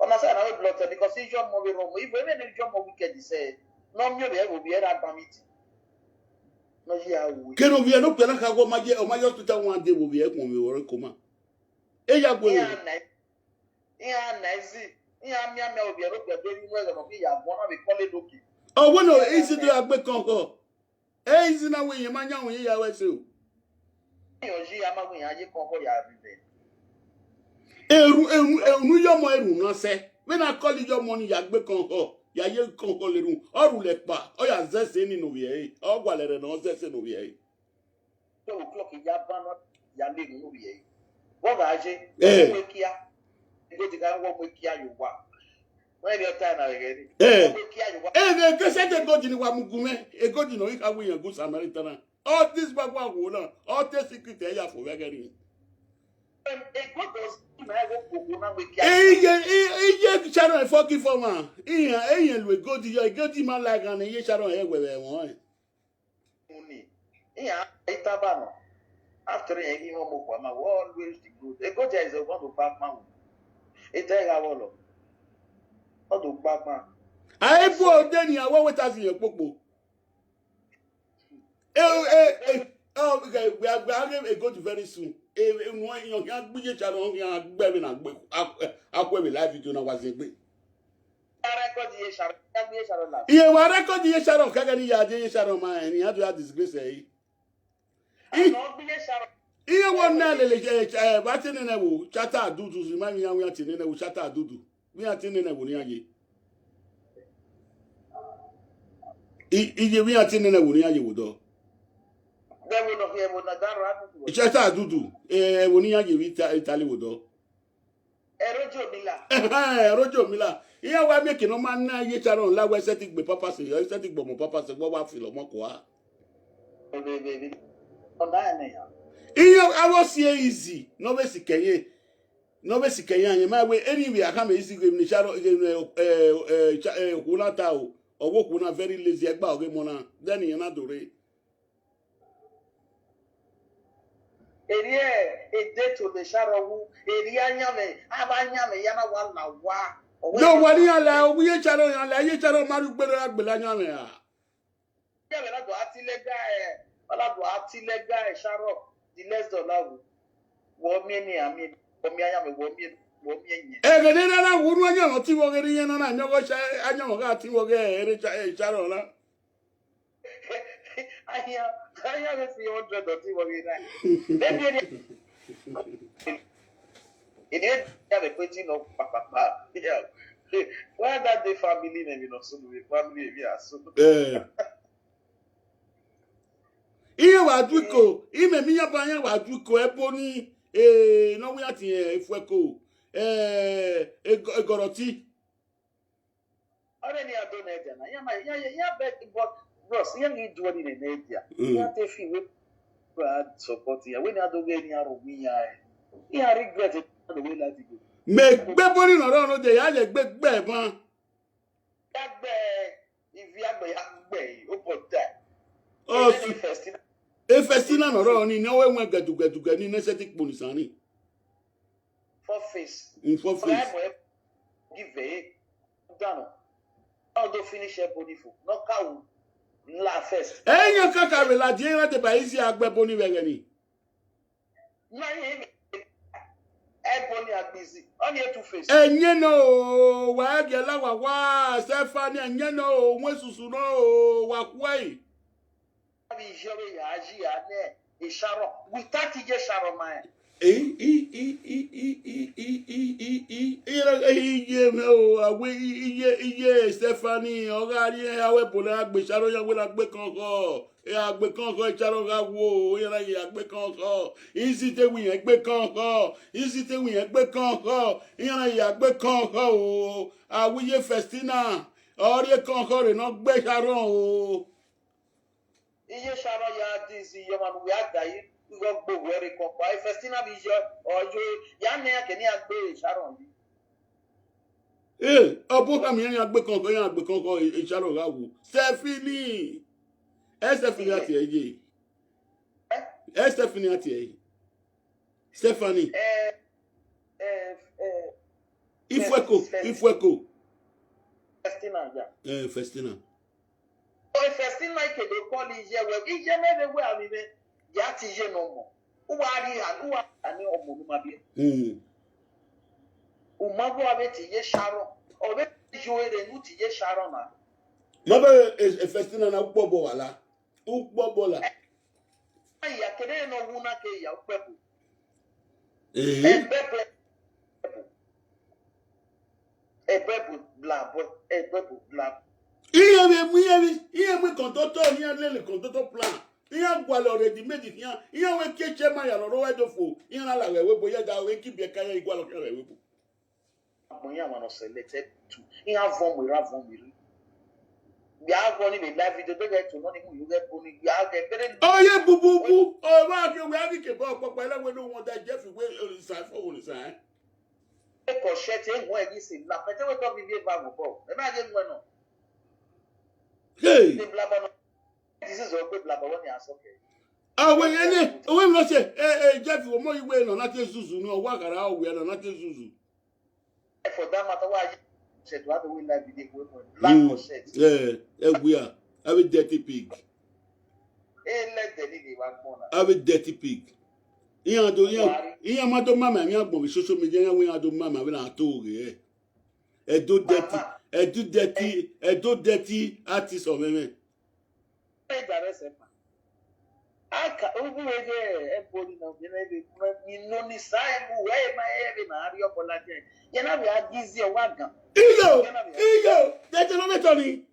Ona sa na we blood test because ijo mo we ro mo. Ibo ebe ne ijo mo wicked se. No mi obi ebo bi era gba mi ti. No ji a wu. Kene ovbi ẹre ne okpia na kha wẹ, ọ ma ye, ọ ma ye hospital one day vbe ovbi ẹre khuọnmwi vbe ọre koma. E ya gu ẹre. Iran na, iran na ezi, iran mianmian ovbi ẹre okpia do ru inu ẹghẹ ne ọ ghi ya guan na vbe kọle doke. Ọ wẹ ne Izi do ya gbe kọnkọ. E Izi na wẹ iyẹn ma yan wẹ ya wẹ ẹse o. Iran ji a ma wẹ iran ye kọnkọ ya rre. Erhunmwu, erhunmwu, erhunmwu iyọmọ erhunmwu na sẹ. Vbene a kọle iyọmọ ni ya gbe kọnkọ, ya ye kọnkọ le erhunmwu, ọ rhulẹ kpa, ọ ya zẹ ẹse ni ne ovbi ẹre, ọ gualọ ẹre ne ọ zẹ ẹse ne ovbi ẹre. Twelve o'clock ya ban nọ, ya le erhunmwu ne ovbi ẹre. Vbọ gha ye, Eh. Ọ wẹ kia. Igo ti gha wọ wẹ kia ye owa. Wẹ rhie ọta na vbe ẹghẹ ni. Eh. Ọ wẹ kia ye owa. Eh, vbe ke sẹ de egodi ni wa mu gu mwẹ, egodi ne ọ ghi kha wẹ iran gu Samaritan na. All this gbagba wo na, all the secret ẹ ya fo vbe ẹghẹ ni. Em, egodi ọs-, ima ẹghẹ okpokpo na wẹ kia. Eh, iye, i-, iye Sharon forgive ọmwa. Iran, iran lu egodi yọ, egodi ma la ghan ne iye Sharon ẹ wẹ vbe ẹmwẹ ọnrẹn. Uni, iran itaba nọ. After iran ghi họn ọmọ okhuo ma, we always the good. Egodi is a one of back man. Eta gha wọlọ. Ọ do gba gban. A i bu ode ni a wẹ wẹ ta si yẹn kpokpo. E, e, e, ọ, ghe, we are, we are having a good very soon. E, e, wọn yan yan gbe iye Sharon, ọ yan gbe vbe na gbe, a, a, a kue vbe live video na wa zin gbe. Record iye Sharon, ya gbe iye Sharon la. Iye wa record iye Sharon, kẹgẹ ni ya je iye Sharon ma, ẹni a do ya disgrace ẹ. I, Ọ gbe iye Sharon. Iye wọ na lele, eh, eh, wa tie nene wo, Chata Adudu, si ma yan wi tie nene wo, Chata Adudu. Wi a tie nene wo ni a ye. I, iye wi a tie nene wo ni a ye wo dọ. Dẹ wo nọ khian, wo na da rua dudu. Chata Adudu, eh, wo ni a ye vbe Ita-, Italy wo dọ. Ẹrojo mi la. Ẹhẹn, ẹrojo mi la. Iran wa miẹn eke ne ọ ma na iye Sharon la wẹ sẹtin gbe pampers, ọ sẹtin gbe ọmọ pampers, wẹ wa filo ọmọ kua. Ebe, ebe, ebe. Ọ na ẹnẹ ya. Iran avbe ọ si e Izi, ne ọ vbe sikẹ ye. Ne ọ vbe sikẹ ye, ayẹn ma wẹ, eni vbe a khama Izi ghe ne Sharon, ghe ne, eh, eh, Sha-, eh, okhuo na ta o. Ọ wẹ okhuo na very lazy, ẹgba ọghe emọ na. Then iran na do rre. Erriẹ, ede to le Sharon wu, erriẹ ayanmwẹ, avbe ayanmwẹ ya na wa la owa. Ọ wẹ Do wa ni iran la, ọ wẹ iye Sharon iran la, iye Sharon ma rhie ugbẹn ne ọ ya gbele ayanmwẹ ra. Iran vbe na do a ti lẹga ẹ, ọ na do a ti lẹga ẹ Sharon, the next door na wu. Wẹ ọ miẹn ni a miẹn, wẹ ọ miẹn ayanmwẹ, wẹ ọ miẹn, wẹ ọ miẹn yẹn. Ẹghẹ ne erha na wu unu ayanmwẹ ọtẹn vbe ọghe ne iran na na miẹn ọghe Sha-, ayanmwẹ ọghe ọtẹn vbe ọghe ẹre Sha-, eh, Sharon na. Ayan, ayan vbe fi hundred ọtẹn vbe ọghe na. Maybe erriẹ, erriẹ ya vbe kpe tin nọ kpakpakpa. Yeah. Why that day family name you know so the family we are so. Eh. Iye wa du iko, imẹ mi yan ba yan wa du iko, ẹbo ni, eh, ne ọ wẹ iran tie efuẹko, eh, egọ-, egọrọti. Ọnrẹn ne iran do nẹ dia na, iran ma, iran, iran beg, but bros, iran ghi do ọnii nẹ dia. Mm. Iran te fi wẹ, bra support iran, wẹ ne iran do ghe ne iran rhọkpa iran, eh. Iran regret, iran do wẹ life go. Mẹ gbe bọni nọ rọ nọ de, ya ye gbe gbe ban. Ya gbe, ivi agbe ya gbe, o bọ da. Ọ Ebe su-, ni first na. E first na nọ rọ ni, ne ọ wẹ wẹn gẹdugẹdugẹ ni, ne sẹtin kpo ni san ni. Four face. In four face. Ọgha ẹmwẹ give e dano. Ọ do finish ẹbo ni fo. Nọ ka wu la first. Ẹ yan kaka vbe ladian iran deba Izi a gbe ẹbo ni vbe ẹghẹ ni. Na ye ẹbo ni a gbe Izi. Ọ ni e two face. Ẹyẹn nọ o, wa gie la wa wa, Stephanie, ẹyẹn nọ o, wọn susu nọ o, wa khuẹ. Avbe iye ọvbe ya yi a nẹ Sharon, without iye Sharon ma rẹn. I, i, i, i, i, i, i, i, i, i, i, iye mwẹ o, a wẹ i, iye, iye Stephanie, ọ gha rrie, a wẹ bun ne a gbe Sharon yan wẹ ne a gbe kọnkọ, e a gbe kọnkọ, Sharon gha wo, iran na ye a gbe kọnkọ, Izi te wẹ iran gbe kọnkọ, Izi te wẹ iran gbe kọnkọ, iran na ye a gbe kọnkọ o, a wẹ iye Festina, ọ rrie kọnkọ rre ne ọ gbe Sharon o. Iye Sharon ya dizi iye ọmwa ne uwẹ a da yi igho gbe owẹ rre kọnkọ. Festina vbe iye ọ yo ya nẹ iran ke ne iran gbe Sharon yi. Ee, ọ bu okha miẹn iran gbe kọnkọ, iran gbe kọnkọ, e, e Sharon gha wu. Stephanie. Ẹ Stephanie a tie ye. Eh? Ẹ Stephanie a tie ẹre. Stephanie. Eh, eh, eh, Ifueko, Fes-, Fes-, Ifueko. Festina, ya. Eh, Festina. Ọ, Festina ke do call iye wẹ, iye mwẹ vbe wẹ avbe mwẹ, ya tie iye nọ mọ. U wa rhie, u wa rhie ne ọmọ ne u ma biẹ. Mm. U ma vbe a vbe tie iye Sharon. Ọ vbe yo ere ne u tie iye Sharon na. Ma vbe, eh, eh, Festina na ukpọbọ wa la. Ukpọbọ la. Aya kere ne ọ wu na ke ya ukpẹbo. Eh. Ẹbẹbẹ. Ẹbẹbẹ blabọ, ẹbẹbẹ blabọ. Iran vbe mu, iran vbe, iran mu conductor, iran lele conductor plan. Iran gualọ ready made iran, iran wẹ kie chairman ya nọ rre ẹdẹ fo, iran na la ghẹ ẹvbo ebo, iran da wẹ ki biẹ ka iran gualọ khian ghẹ ẹvbo ebo. Agbọn iran mwa nọ selected to, iran vọn mu erha vọn mu erha. Wẹ a vọ ni vbe live video, deghẹ to nọ ni mu yo ghẹ bo ni, wẹ a ghẹ bere ni. Ọ ye bububu, ọ vba ke wẹ a ghi ke bọ ọkpọkpa, ẹlẹ wẹ ne u wọn da Jeff wẹ Orisa fo Orisa, eh? Ekọ shẹ te wọn ẹghi se la, pẹtẹ wẹ tọ vivi eva wọ bọ, ẹ na ye wọn nọ. Hey! Te blabọ nọ, disease ọ gbe blabọ wẹ ni a sọ kẹ. Awe yene, owe mi nọ se, eh, eh, Jeff, ọmọ iwe nọ na te zuzu, nọ wa gara owe nọ na te zuzu. For that matter, why you said what do we like with the women? Black or shit? Yeah, eh, we are. Have a dirty pig. Eh, let the nigga back on. Have a dirty pig. Iran do, iran, iran ma do mama, iran gbọn vbe social media, iran we iran do mama, we na to ghe. Ẹ do dirty, ẹ do dirty, ẹ do dirty artist of women. Ẹ da vbe sẹ ma. Aka, ugu wẹ ghe ẹbọ ni nọ, ghe ne vbe, ni nọ ni sa ẹbu, wẹ ma ẹre na rhie ọbọ ladian. Yẹ na vbe a gi izi ọwa gan. Iyo, iyo, dẹdẹ nọ mẹtọ ni.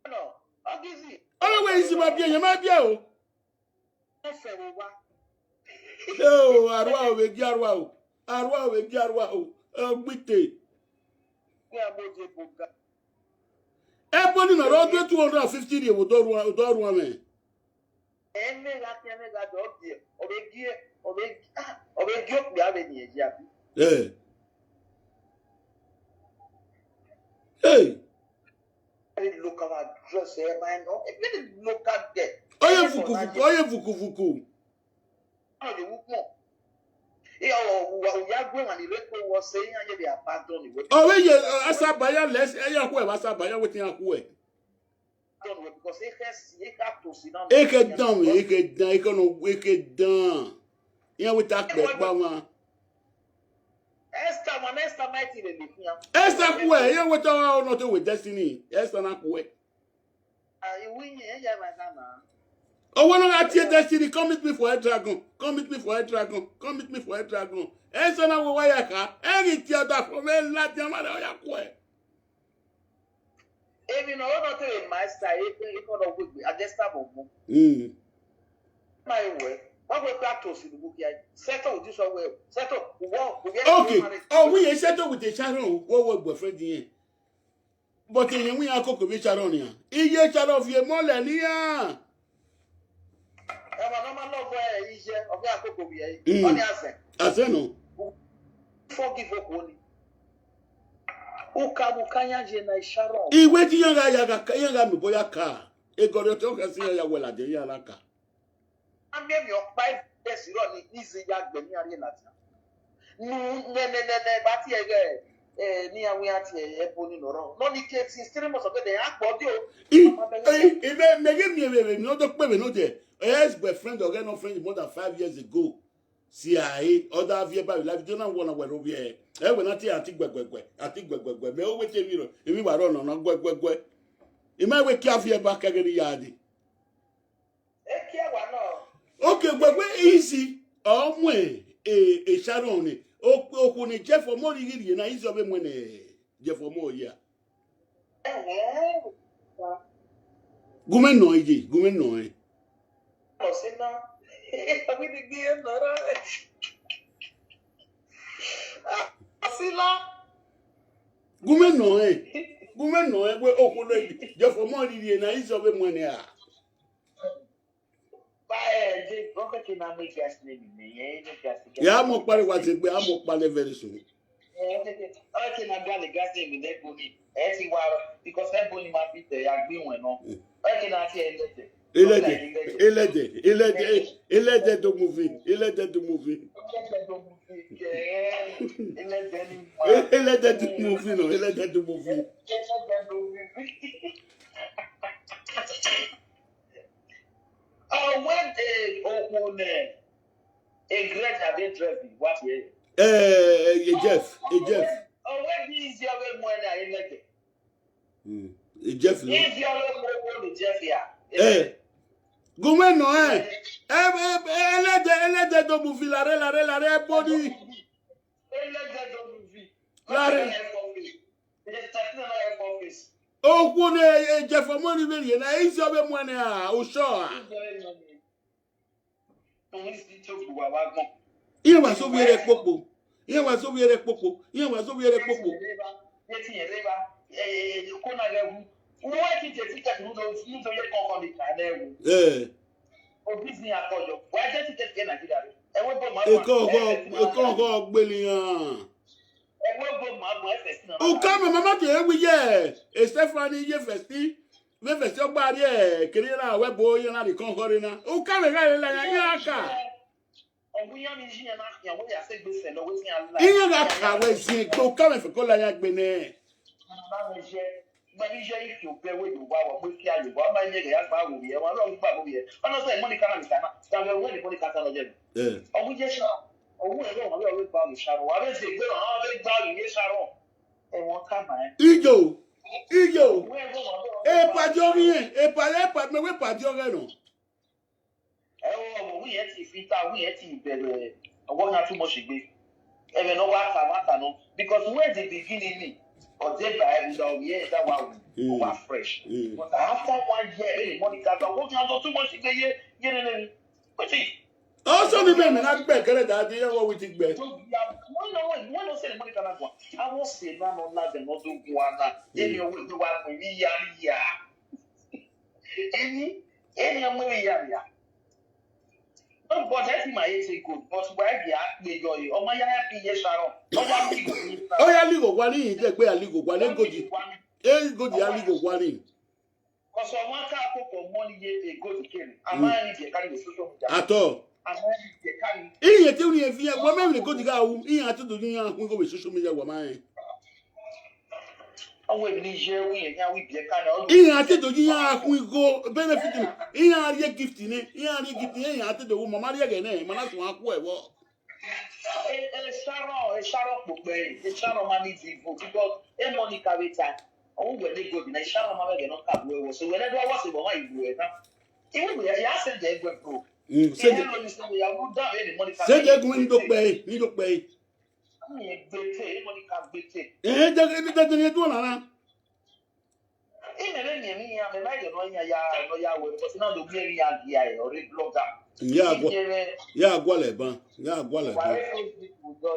No, ọ gi izi. Ọ wẹ izi ma biẹ, yẹ ma biẹ o. Ọ fẹ vbe owa. Eo, arua o, vbe gi arua o. Arua o, vbe gi arua o. Ọ gbite. Wẹ a bo je bo ga. Ẹbọ ni nọ rọ do two hundred and fifty rhie vbe odọ ruan, odọ ruan mwẹ. Ẹmwẹ gha khian, ẹmwẹ gha dọ biẹ, ọ vbe gie, ọ vbe, ah, ọ vbe gie okpia vbe ni ẹji abi. Eh. Hey. Very local address, eh, my no, a very local girl. Ọ ye vuku vuku, ọ ye vuku vuku. Ọ ye wu kpọn. Iya, ọ, wa, ya gu emwa ni rre ko wọ sẹ, iran ye vbe abandon ni wẹ. Ọ vbe ye, eh, Asabaya less, eh, ya khuẹ vbe Asabaya wetin ya khuẹ. Abandon wẹ, because e khẹ si, e ka to si na. E khẹ dan mwẹ, e khẹ dan, e khẹ nọ, e khẹ dan. Iran wẹ ta kpẹ kpa mwa. Esther, man, Esther mighty le le khian. Esther khuẹ, iran wẹ ta ọ nọ te wẹ Destiny. Esther na khuẹ. Ah, iwu iyin, e ya vbe na na. Owa nọ gha tie Destiny, come meet me for Head Dragon. Come meet me for Head Dragon. Come meet me for Head Dragon. Esther na wẹ wa ya kha. Ẹ ghi tie ọdafẹn mwẹ ladian ma rẹ ọ ya khuẹ. Emwi ne ọ rre nọ te vbe ma Esther, e, e, e kọ nọ wegbe, a just start bọ gbọn. Mm. Ma e wẹ, wa wẹ kpe a to si ne uwu khian. Settle with this one well. Settle, uwọ, uwọ. Okay, ọ wi ye settle with the Sharon, wo wo boyfriend yẹn. But iye wẹ iran koko vbe Sharon nian. Iye Sharon viẹ emọ lẹ ne iran. Ẹmwẹ ne ọ ma love ẹ, iye, ọ ghi a koko vbiẹ. Mm. Ọ ni azẹ. Azẹ nọ. Forgive okhuo ni. Uka vbe uka yan ye na Sharon. Iwe ti iran gha ya gha ka, iran gha miẹn obọ ya ka. Egọrriọtẹ ọkhan si iran ya wẹ ladian iran na ka. A miẹn emwi ọkpa ẹdẹ sirọ ni, ni ize ya gbe ne iran rhie ladian. Nu, nẹ, nẹ, nẹ, nẹ, ba tie ẹghẹ, eh, ne iran wẹ iran tie ẹbọ ni nọ rrọọ. Nọ ni ke since three months ago, de iran kpọ dio. I, I, I, mẹ, mẹ ghi miẹn vbe, vbe, nọ do kpe vbe nọ dẹ. Ex boyfriend, ọghẹ nọ friend more than five years ago. Si a re, ọ da viẹ ba vbe live video na wọ na wẹ rre ovbi ẹre. Ẹ wẹ na tie anti guẹguẹguẹ, anti guẹguẹguẹ. Mẹ o wẹ te emwi rọ, emwi wa rọ nọ na guẹguẹguẹ. I ma wẹ kia viẹ ba kẹghe ne I ya dee. Ekia wa nọ. Okay, guẹguẹ easy. Ọ mu e, e Sharon ni. O, okhuo ni Jeff ọmọ rhie ghi rhie na, easy ọ vbe mu ẹn ne Jeff ọmọ ya. Ẹhẹn. Gu mwẹ nọ ẹn ye, gu mwẹ nọ ẹn. Asina. Abi ni gbe ẹn nọ ra. Asina. Gu mwẹ nọ ẹn. Gu mwẹ nọ ẹn, wẹ okhuo nọ ẹn. Jeff ọmọ rhie rhie na, easy ọ vbe mu ẹn ne a. Ba, eh, je, ọ khẹke na mu gas name mẹ, eh, ne gas, gas. Ya mu ọkpa rre wa zegbe, a mu ọkpa rre very soon. Eh, ọ khẹke, ọ khẹke na gba ne gas name mẹ ẹbọ ni. Eh, ti wa, because ẹbọ ni ma fit, eh, ya gbe iwẹn nọ. Mm. Ọ khẹke na tie ẹlẹdẹ. Elẹdẹ, elẹdẹ, elẹdẹ, elẹdẹ do movie, elẹdẹ do movie. Elẹdẹ do movie nọ, elẹdẹ do movie. Ọwẹde okhuo nẹ, e Greta vbe drive wa tie. Eh, eh, Jeff, eh, Jeff. Ọwẹde izi ọghe muẹn na elẹdẹ. Mm. Eh, Jeff nọ. Izi ọghe muẹn ni Jeff ya. Eh. Gumẹ nọ, eh. Eh, eh, eh, elẹdẹ, elẹdẹ do movie lare, lare, lare, body. Elẹdẹ do movie. Lare. Okhuo ne, eh, Jeff ọmọ ni vbe rhie na, izi ọghe muẹn na, osọ a. Iran wa so vbiẹ rẹ kpokpo. Iran wa so vbiẹ rẹ kpokpo. Iran wa so vbiẹ rẹ kpokpo. Eh. Ekọghọ, ekọghọ gbele iran. Ukamwẹ ma ma tie ẹre wẹ iye, Estefani iye Fẹsti, vbe Fẹsti ọgba rrie kere na wẹ bo iran na rhie ekọghọ rre na. Ukamwẹ gha rre la iran, iran ka. Iran gha ka wẹ ziengbe, ukamwẹ fẹko la iran gbe nẹ. Eh. Iyo, iyo. Epadi ọghe irẹn, epadi, epadi, mẹ wẹ epadi ọghe nọ. Ẹo, ọmọ wẹ irẹn te fita, wẹ irẹn te bẹghe, ọwọ khian too much egbe. Ẹmwẹ ne ọ wa ta, wa ta nọ. Because when the beginning ni, ọ deba ẹre da, ọ vbiẹ da wa wu, ọ wa fresh. But after one year, vbene Monica ta, ọwọ khian do too much egbe ye, ye nene ni. Wetin? Ọsọ ni mẹ, mẹ na gbe kẹrẹ da di ẹghọ witi gbe. When I was, when I was saying Monica na gua, I was saying na no na dem no do guana. Eni ọwọ egbe wa pè mí ya ya. Eni, eni ọmọ ya ya. No, but that thing I say good, but why they ask me your, ọmọ ya ya bi ye Sharon. Ọmọ ya bi ye Sharon. Ọ ya ligho wa ni, de gbe ya ligho wa ni, egodi. Egodi ya ligho wa ni. Cause ọmọ ka koko money ye egodi kere. Ama ni je carry the social media. At all. Ama ni je carry. Iye te uni evi ya, wa ma ni egodi gha wu, iye atudo ni ya hu go social media wa ma. Ọwẹ ni ye wi ya wi biẹ ka na. Iran te do yi iran khu igho benefit ni. Iran rhie gift ni, iran rhie gift ni, iran te do wo mama rhie ẹghẹ nẹ, ma na tun a khu ẹvbo. E, e Sharon, e Sharon kpokpẹ, e Sharon ma need evil because e Monica vbe ta. Ọ wẹ ne egodi na, e Sharon ma vbe ẹghẹ ne ọ ka bu ẹvbo. So wẹ ne do wa se vbe ọmwa igho ẹna. Iwu ya, ya send ẹguẹ bro. Mm, send. Iran lo ni send ya wu da vbe ne Monica. Send ẹguẹ ni do kpẹ, ni do kpẹ. Ami gbete, Monica gbete. Eh, de, de, de, de, do na na. Imẹ vbe miẹn emwi iran, mẹ ma rẹn ne ọ yan ya, ne ọ ya wẹ, because na do miẹn emwi iran gia ẹre, ọ re blogger. Ya gua, ya gua lẹ ban, ya gua lẹ ban. Wa re Facebook dọ,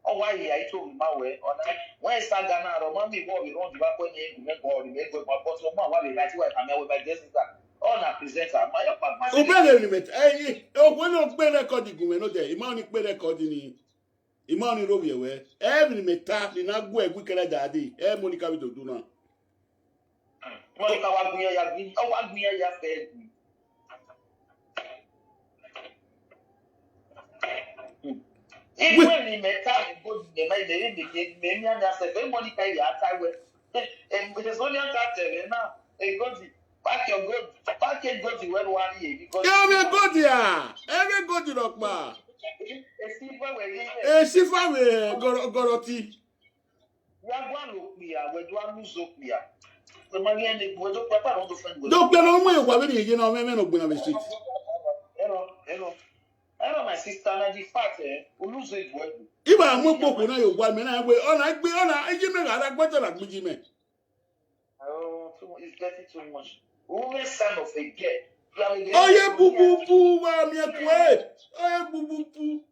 ọ wa ye ai to ma wẹ, ọ na, wẹ saga na rọ, ma mi wọ vbe run diba kue ne gu mẹ gọ, ri mẹ gọ, but ọ ma wa vbe right, wa ka mẹ wẹ by Jessica. Ọ na presenter, ma yọ pa, ma. Ubẹghe ni mẹ, eh, eh, okhuo ne ọ gbe record gu mẹ nodẹ, ima ni kpe record ni. Ima ni ro vbiẹ wẹ, ẹmwẹ ne imẹ ta ni na gu ẹre wikẹrẹ dade, ẹ Monica vbe dodo na. Monica wa gun iran ya, ọ wa gun iran ya fẹ ẹgui. Iwe ni mẹ ta ni gold mẹ ma ide ni mẹ mẹ mia na se fe Monica ya ta wẹ. Em, Sonia ta tẹrẹ na, e gold, pack your gold, pack your gold wẹ wa ni e because. Ẹ mẹ gold ya, ẹ mẹ gold rọkpa. Esi fa wẹ ni. Esi fa wẹ gọrọ, gọrọ ti. Ya gua lo kpia, wẹ do a lose okpia. Wẹ ma ghi ẹn ne egbe, wẹ do kpia, pa do fẹn wẹ. Do kpia na, ọmọ ye wa vbe ni ye na, ọmọ ẹmwẹ nọ gbena vbe street. Ẹrọ, ẹrọ. Ẹrọ, my sister, na the fact, eh, u lose egbe. Iba mu kpokpo na yo wa mẹ na we, ọ na gbe, ọ na, eji mẹ gha ra gbẹtẹ na gbiji mẹ. Oh, too much, it's getting too much. Woman son of a girl. Oye bububu wa mi ẹkue. Oye bububu.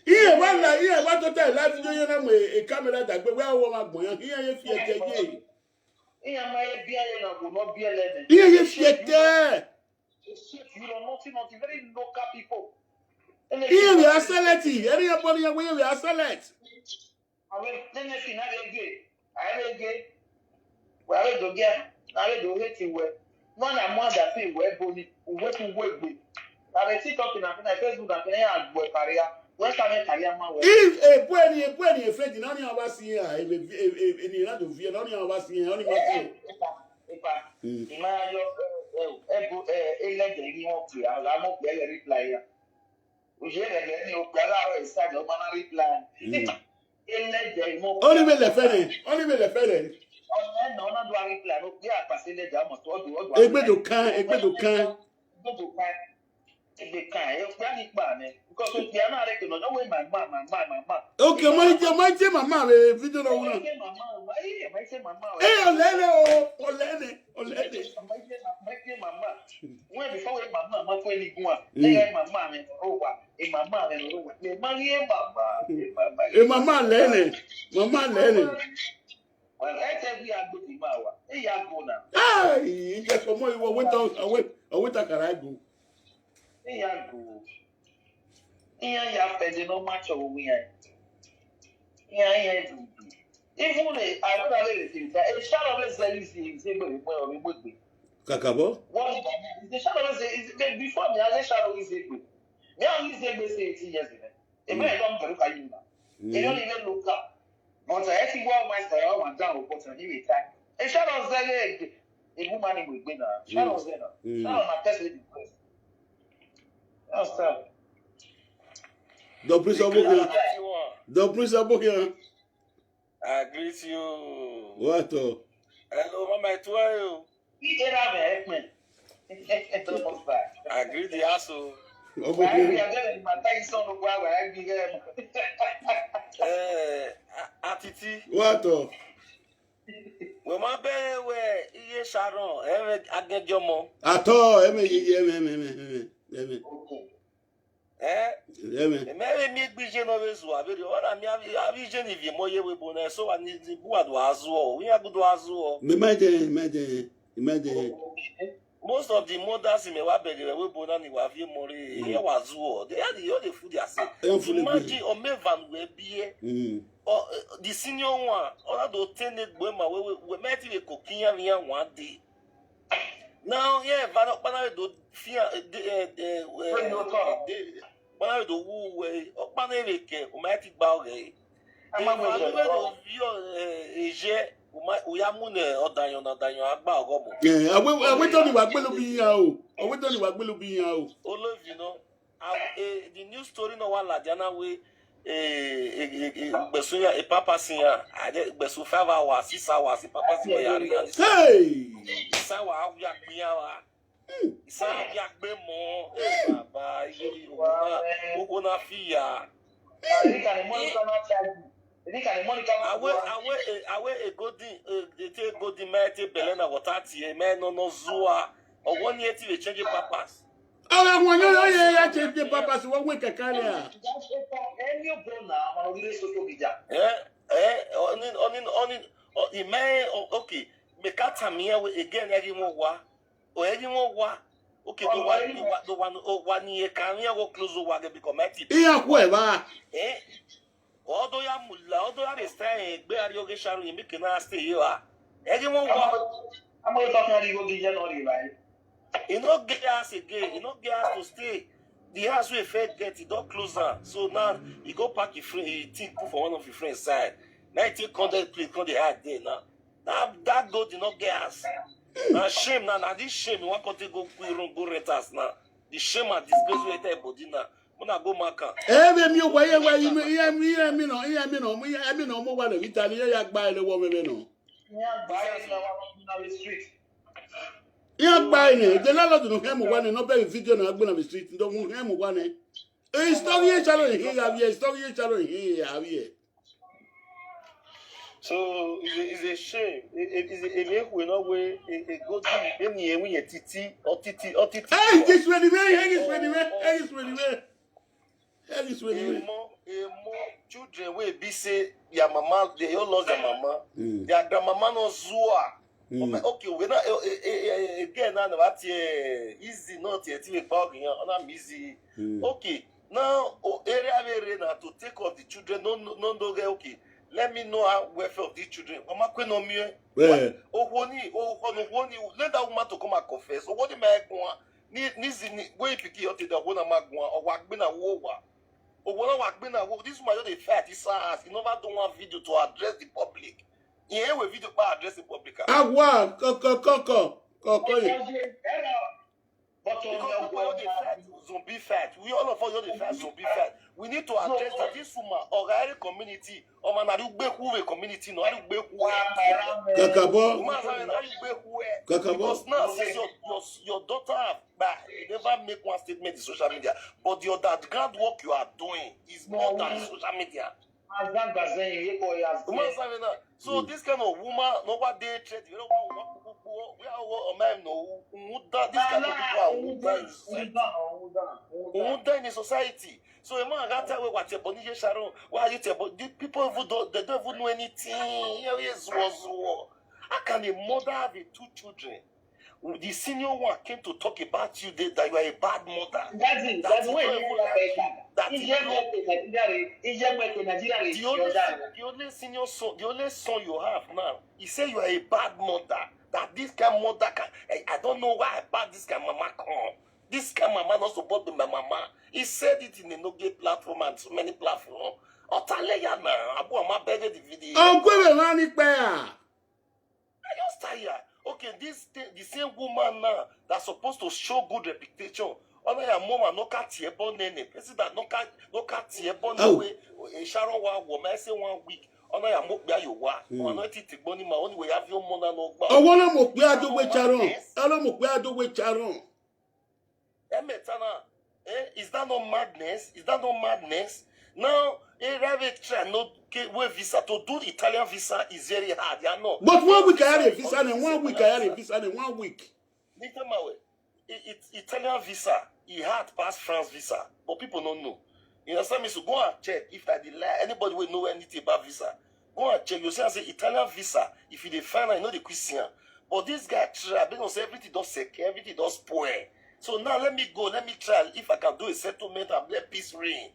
Iye wa la, iye wa tota live video ye na mu e camera dagbe, wẹ awọ ma gbọn yan, iye ye fi ẹkẹ ye. Iye ma ye biẹ ye na wo nọ biẹ lẹ nẹ. Iye ye fi ẹkẹ. You know, nothing, nothing, very local people. Iye we a select, ẹni ye bọ ni ye we, iye we a select. Avbe nene fi na vbe ghe, a vbe ghe, wa vbe do gia. Na vbe do hate wẹ. Nọ na mu ada fi wẹ ebo ni, uwẹ tu uwẹ egbe. Avbe TikTok na kina, Facebook na kina, ya gbuẹ kariya. Wẹ ka mwẹ kariya ma wẹ. If ebu ẹni, ebu ẹni efredi na ni a wa si iran, ebe, e, e, eni na do viẹ, na ni a wa si iran, ọni ma si. Epa, epa. Mm. I ma yo, eh, eh, ebo, eh, elẹdẹ ni wọn pia, la mo pia, reply ya. Oye rẹ ni okpia gha rọ Instagram, ọ ma na reply. Mm. Elẹdẹ imọ. Ọni vbe lẹfẹ nẹ, ọni vbe lẹfẹ nẹ. Ọna nọ, ọna do reply, no kpia akpasa elẹdẹ, ọmọ to, ọdọ, ọdọ. Egbe do kan, egbe do kan. Egbe do kan. Egbe kan, e okpia ni kpa nẹ. Because okpia na rre ke nọ, no we my man, my man, my man. Okay, ma ije, ma ije mama vbe video na wuna. Ma ije mama, ma ije mama. Eh, ọlẹnẹ o, ọlẹnẹ, ọlẹnẹ. Ma ije, ma ije mama. Wẹ before wẹ mama ma fẹ ni guan, mm, ẹ mama mwẹ nọ rre owa, e mama mwẹ nọ rre owa, e ma ghi e mama, e mama. E mama lẹ nẹ, mama lẹ nẹ. Well, ẹ tẹ ghi a gbe di ma wa, e ya go na. Ai, iye sọmọ iwọ, weta, weta, weta kara go. E ya go. Iran ya fẹde ne ọ ma chọ vbe iran. Iran, iran dudu. Even the, I don't know if it's that. Esharo vbe zẹ izi, izi egbe vbe mu egbe. Kakabọ? What is that? The Esharo vbe zẹ, is, before me, I Esharo izi egbe. Me, I izi egbe say eighteen years ago. Ebe, mm, I don't know, you know. Mm. You don't even look up. But I think what my style, my down, but I need time. Esharo zẹ egbe. A woman in egbe na. Esharo zẹ na. Mm. Esharo na person in the press. That's time. The prince of Bokia. The prince of Bokia. I greet you. What? Hello, mama, it's well. He did have a heckman. I greet the asshole. Ọmọ Why we are there in my time, son of why I be there. Eh, a-, Atiti. What? Wẹ ma bẹghe wẹ iye Sharon, ẹmwẹ agẹngiọmọ. Atọ, ẹmwẹ yeye, ẹmwẹ, ẹmwẹ, ẹmwẹ, ẹmwẹ, ẹmwẹ. Okay. Eh? Ẹmwẹ. Mẹ vbe miẹn egbe iye ne ọ vbe zua vberriọ, ọ na miẹn avbe, avbe iye ni viọ emọ ye vbe ebo na, eso wa ni, ni bu wa do a zuọ, iran gu do a zuọ. Mẹ ma dẹ, ma dẹ, ma dẹ. Okay. Most of the mothers mẹ wa bẹghe vbe ebo na ni wa viọ emọ rre, iran wa zuọ. They are the, they are the food they are saying. Imagine, ọ mẹ eva ne uwẹ biẹ. Mm. Ọ, eh, the senior one, ọ na do te ne egbe ma wẹ, wẹ, wẹ ma ti vbe koko iran vbe iran one day. Now, yeah, eva ne ọkpa na vbe do fian, eh, de, eh, eh, eh, de, ọkpa na vbe do wu wẹ, ọkpa na vbe kẹ, u ma ti gba ọghẹ. Eva ne u vbe do viọ, eh, ejẹ, u ma, u ya mu ne ọdayọn ne ọdayọn a gba ọghọ mu. Eh, a wẹ, a wẹ tọ ni wa gbele ubi iran o. A wẹ tọ ni wa gbele ubi iran o. Olovi nọ. A, eh, the new story nọ wa ladian na wẹ, eh, eh, eh, eh, ugbẹsu iran, eh, pampers iran, a de ugbẹsu five hours, six hours, eh, pampers iran ya rre iran. Hey! Isa wa wia gbe iran wa. Hmm. Isa wia gbe mọ. Eh, baba, iye, okhuo na, okhuo na fi ya. Awe, awe, eh, awe, eh, golden, eh, eh, te golden, ma te bẹlẹ na water tie, ma nọ nọ zua. Ọwọ ni e ti vbe change pampers. Ọghe wọn yọ yọ ye ya change pampers, wọ wẹ kẹkẹ rẹ a. Ẹ, ẹ, ọni, ọni, ọni, ọ, imẹ, ọ, okay, mẹ ka tama iran wẹ, again, ẹ ghi mwẹ owa. Ọ, ẹ ghi mwẹ owa. Okay, do wa, do wa, do wa, owa ni e ka mwẹ owa close owa ghe because ma ti. Iran khu ẹvba. Eh? Ọ do ya mu la, ọ do ya rhe stay egbe a rrie oghe Sharon ye make na stay ye ra. Ẹ ghi mwẹ owa. Ama, ama, e no get house again, e no get house to stay. The house wey e first get, e don close am. So now, e go pack e friend, e thing put for one of e friend side. Now e take come that place, come dey hide there now. That, that gold e no get house. Na shame now, na this shame, e wan come take go, go run, go rent house now. The shame and disgrace wey enter e body now. Una go mark am. Ẹ vbe miẹn owa, iran wa, iran, iran, iran mi nọ, iran mi nọ, iran mi nọ, mu owa nẹ vbe Italy, iran ya gba ẹre wọ vbe nọ. Iran gba ẹre ne ọ wa gbe na vbe street. Iran gba ẹre nẹ, the landlord nọ hẹn mu owa nẹ, nọ bẹghe video na gbe na vbe street, nọ mu hẹn mu owa nẹ. Eh, story ye Sharon hin ya vbiẹ, story ye Sharon hin ya vbiẹ. So it's a, it's a shame. It, it, it's a, emwi ekhue nọ wẹ, e, e golden, eni ẹwẹn yẹn titi, ọ titi, ọ titi. Hey, this way the way, hey, this way the way, hey, this way the way. Hey, this way the way. Emọ, emọ, children wey be say their mama, they all lost their mama. Mm. Their grandmama no zua. Mm. Okay, we na, eh, eh, eh, eh, again, na, na, what, eh, easy, not yet, we bag, you know, na easy. Mm. Okay, now, o, area we re na to take care of the children, no, no, no, no, okay. Let me know how welfare of these children. Wa ma kue ne ọ miẹn. Eh. Okhuo ni, okhuo ne okhuo ni, let that woman to come and confess. Okhuo ni ma guan. Ni, ni zi ni, wẹ pikin ọ te da okhuo na ma guan, ọ wa gbe na wo wa. Okhuo na wa gbe na wo. This woman just dey fight his ass. He never do one video to address the public. He ain't a video about addressing public. Awa, kọkọ, kọkọ, kọkọ ye. Because people wey dey fight zombie fight, we all of us wey dey fight zombie fight, we need to address that this woman, ọgha every community, ọmọ na ugbe khu we community, no, a ugbe khu we. Kakabọ. Woman, a ugbe khu we. Kakabọ. Because now, since your, your, your daughter have, but you never make one statement in social media, but the other groundwork you are doing is more than social media. Azagba zẹn, ye boy, as Woman, a na. So this kind of woman, no, what they trade, you know, what, what, what, we are all, man, no, who that, this kind of people are who that in society. Who that in society. So a man got tell we what your body, Sharon, why are you tell, but the people who don't, they don't even know anything. Here is was war. How can a mother have a two children? The senior one came to talk about you, that, that you are a bad mother. That's it. That's why you don't even like you. That is not Nigeria. The only, the only senior son, the only son you have now, he say you are a bad mother. That this kind mother can, I, I don't know why I bad this kind mama come. This kind mama not support my mama. He said it in a no gay platform and so many platforms. Otaleya now, Abu Ama begged the video. Uncle Emani Pea. I just tired. Okay, this thing, the same woman now that's supposed to show good reputation. Ọna ya mọ ọmwa ne ọ ka tie ẹbọ nene, person that ne ọ ka, ne ọ ka tie ẹbọ nene. Sharon wa wọ ma ẹse one week. Ọna ya mọ okpia ye owa. Ọna ti te gbọ ni ma, ọni wẹ ya viọ ọmọ na ne ọ gba. Ọwọ na mọ okpia do we Sharon. Ọna mọ okpia do we Sharon. Ẹmẹta na, eh, is that not madness? Is that not madness? Now, a private try no get way visa to do Italian visa is very hard. Yeah, no. But one week I had a visa, and one week I had a visa, and one week. Listen, my way. It, it, Italian visa, it hard pass France visa, but people don't know. You understand me? So go and check if I dey lie. Anybody will know anything about visa. Go and check. You see, I say Italian visa. If you dey find out, you know the Christian. But this guy try. They don't say everything don't sec, everything don't spoil. So now let me go. Let me try if I can do a settlement and let peace reign.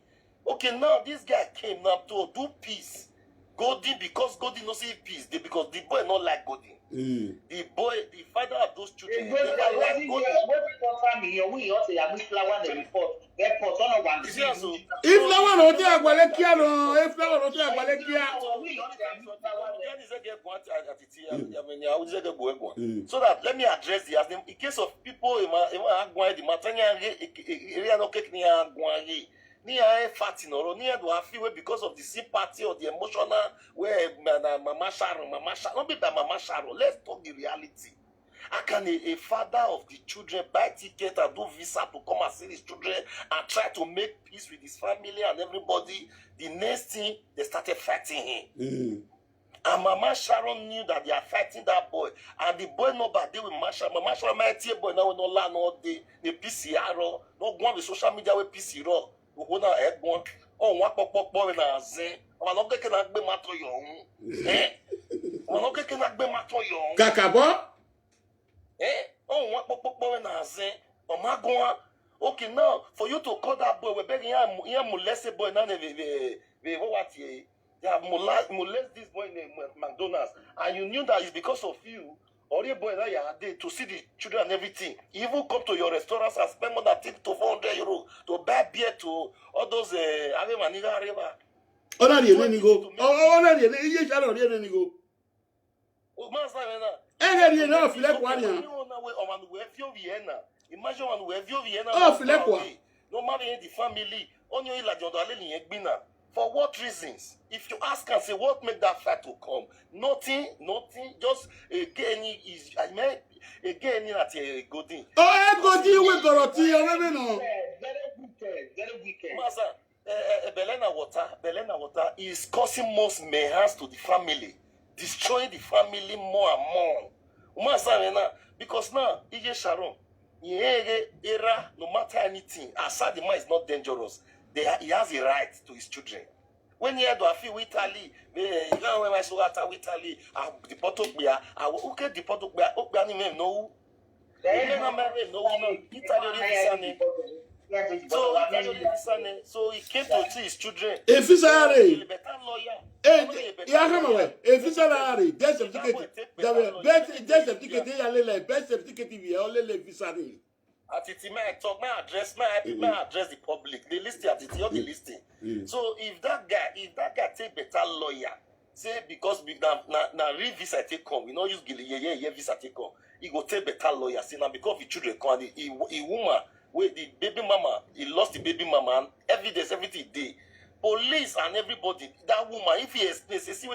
Okay, now this guy came now to do peace. Golden, because Golden no see peace. They, because the boy not like Golden. The boy, the father of those children, he never like Golden. You see, so if that one don't take Agbalekia, no, if that one don't take Agbalekia. So that, let me address the, as in, in case of people, in my, in my, the matter, area no cake ni. Ni a fighting or ni a do a feel way because of the sympathy or the emotional way, man, uh, Mama Sharon, Mama Sharon, not be by Mama Sharon. Let's talk the reality. How can a, a father of the children buy ticket and do visa to come and see his children and try to make peace with his family and everybody? The next thing, they started fighting him. And Mama Sharon knew that they are fighting that boy. And the boy no bad deal with Mama Sharon. Mama Sharon might tear boy now, no la no day. The P C R, no go on the social media with P C R. Who na egwon. Oh, one pop pop boy na zen. Ọmọ no keke na gbe ma to yo. Eh? Ọmọ no keke na gbe ma to yo. Kakabọ. Eh? Oh, one pop pop boy na zen. Ọmọ aguan. Okay, now, for you to call that boy, we beg him, him molest boy now, we, we, we, what, what, eh? They have molest, molest this boy in the McDonald's, and you knew that it's because of you. Or the boy that you are there to see the children and everything. He even come to your restaurants and spend more than three to four hundred euro to buy beer to all those, uh, Ave Maniga Areva. Ọna rhie nene igho. Ọna rhie nene, iye Sharon rhie nene igho. O ma sa vbe na. Ẹghẹ rhie na, ọ filẹ kua nian. Ọmọ nu wẹ fi ovbi ẹ na. Imagine ọmọ nu wẹ fi ovbi ẹ na. Ọ filẹ kua. No matter in the family. Only you like your darling in Egbina. For what reasons? If you ask and say what make that fight to come, nothing, nothing. Just again is, I mean, again in at a Godin. Oh, ẹ Godin, we gọrọ ti ọmọ mi nọ. Very wicked, very wicked. Master, uh, uh, Belena water, Belena water is causing most mayhem to the family, destroying the family more and more. Master, because now, Ije Sharon, Yeghe erha, no matter anything, aside the man is not dangerous. They, he has a right to his children. When he had to feel with Italy, eh, you know, when I saw that with Italy, I deport Okpia, I will, okay, deport Okpia, Okpia ni men no. They men no, men no, no. Italy only visa ni. So, after your visa, ne, so he came to see his children. E visa ya rre. He better lawyer. Eh, ya khama wẹ, e visa ya rre, death certificate. Death certificate ya lele, birth certificate vbe ọ lele visa ni. Atiti, my talk, my address, my, my address the public. They listen, Atiti, all the listen. So if that guy, if that guy take better lawyer, say because we na na na real visa take come, we not use gele yeah yeah yeah visa take come. He go take better lawyer. Say now because the children come, and he, he, he woman, wait, the baby mama, he lost the baby mama, and evidence, everything dey. Police and everybody, that woman, if he explain, say, see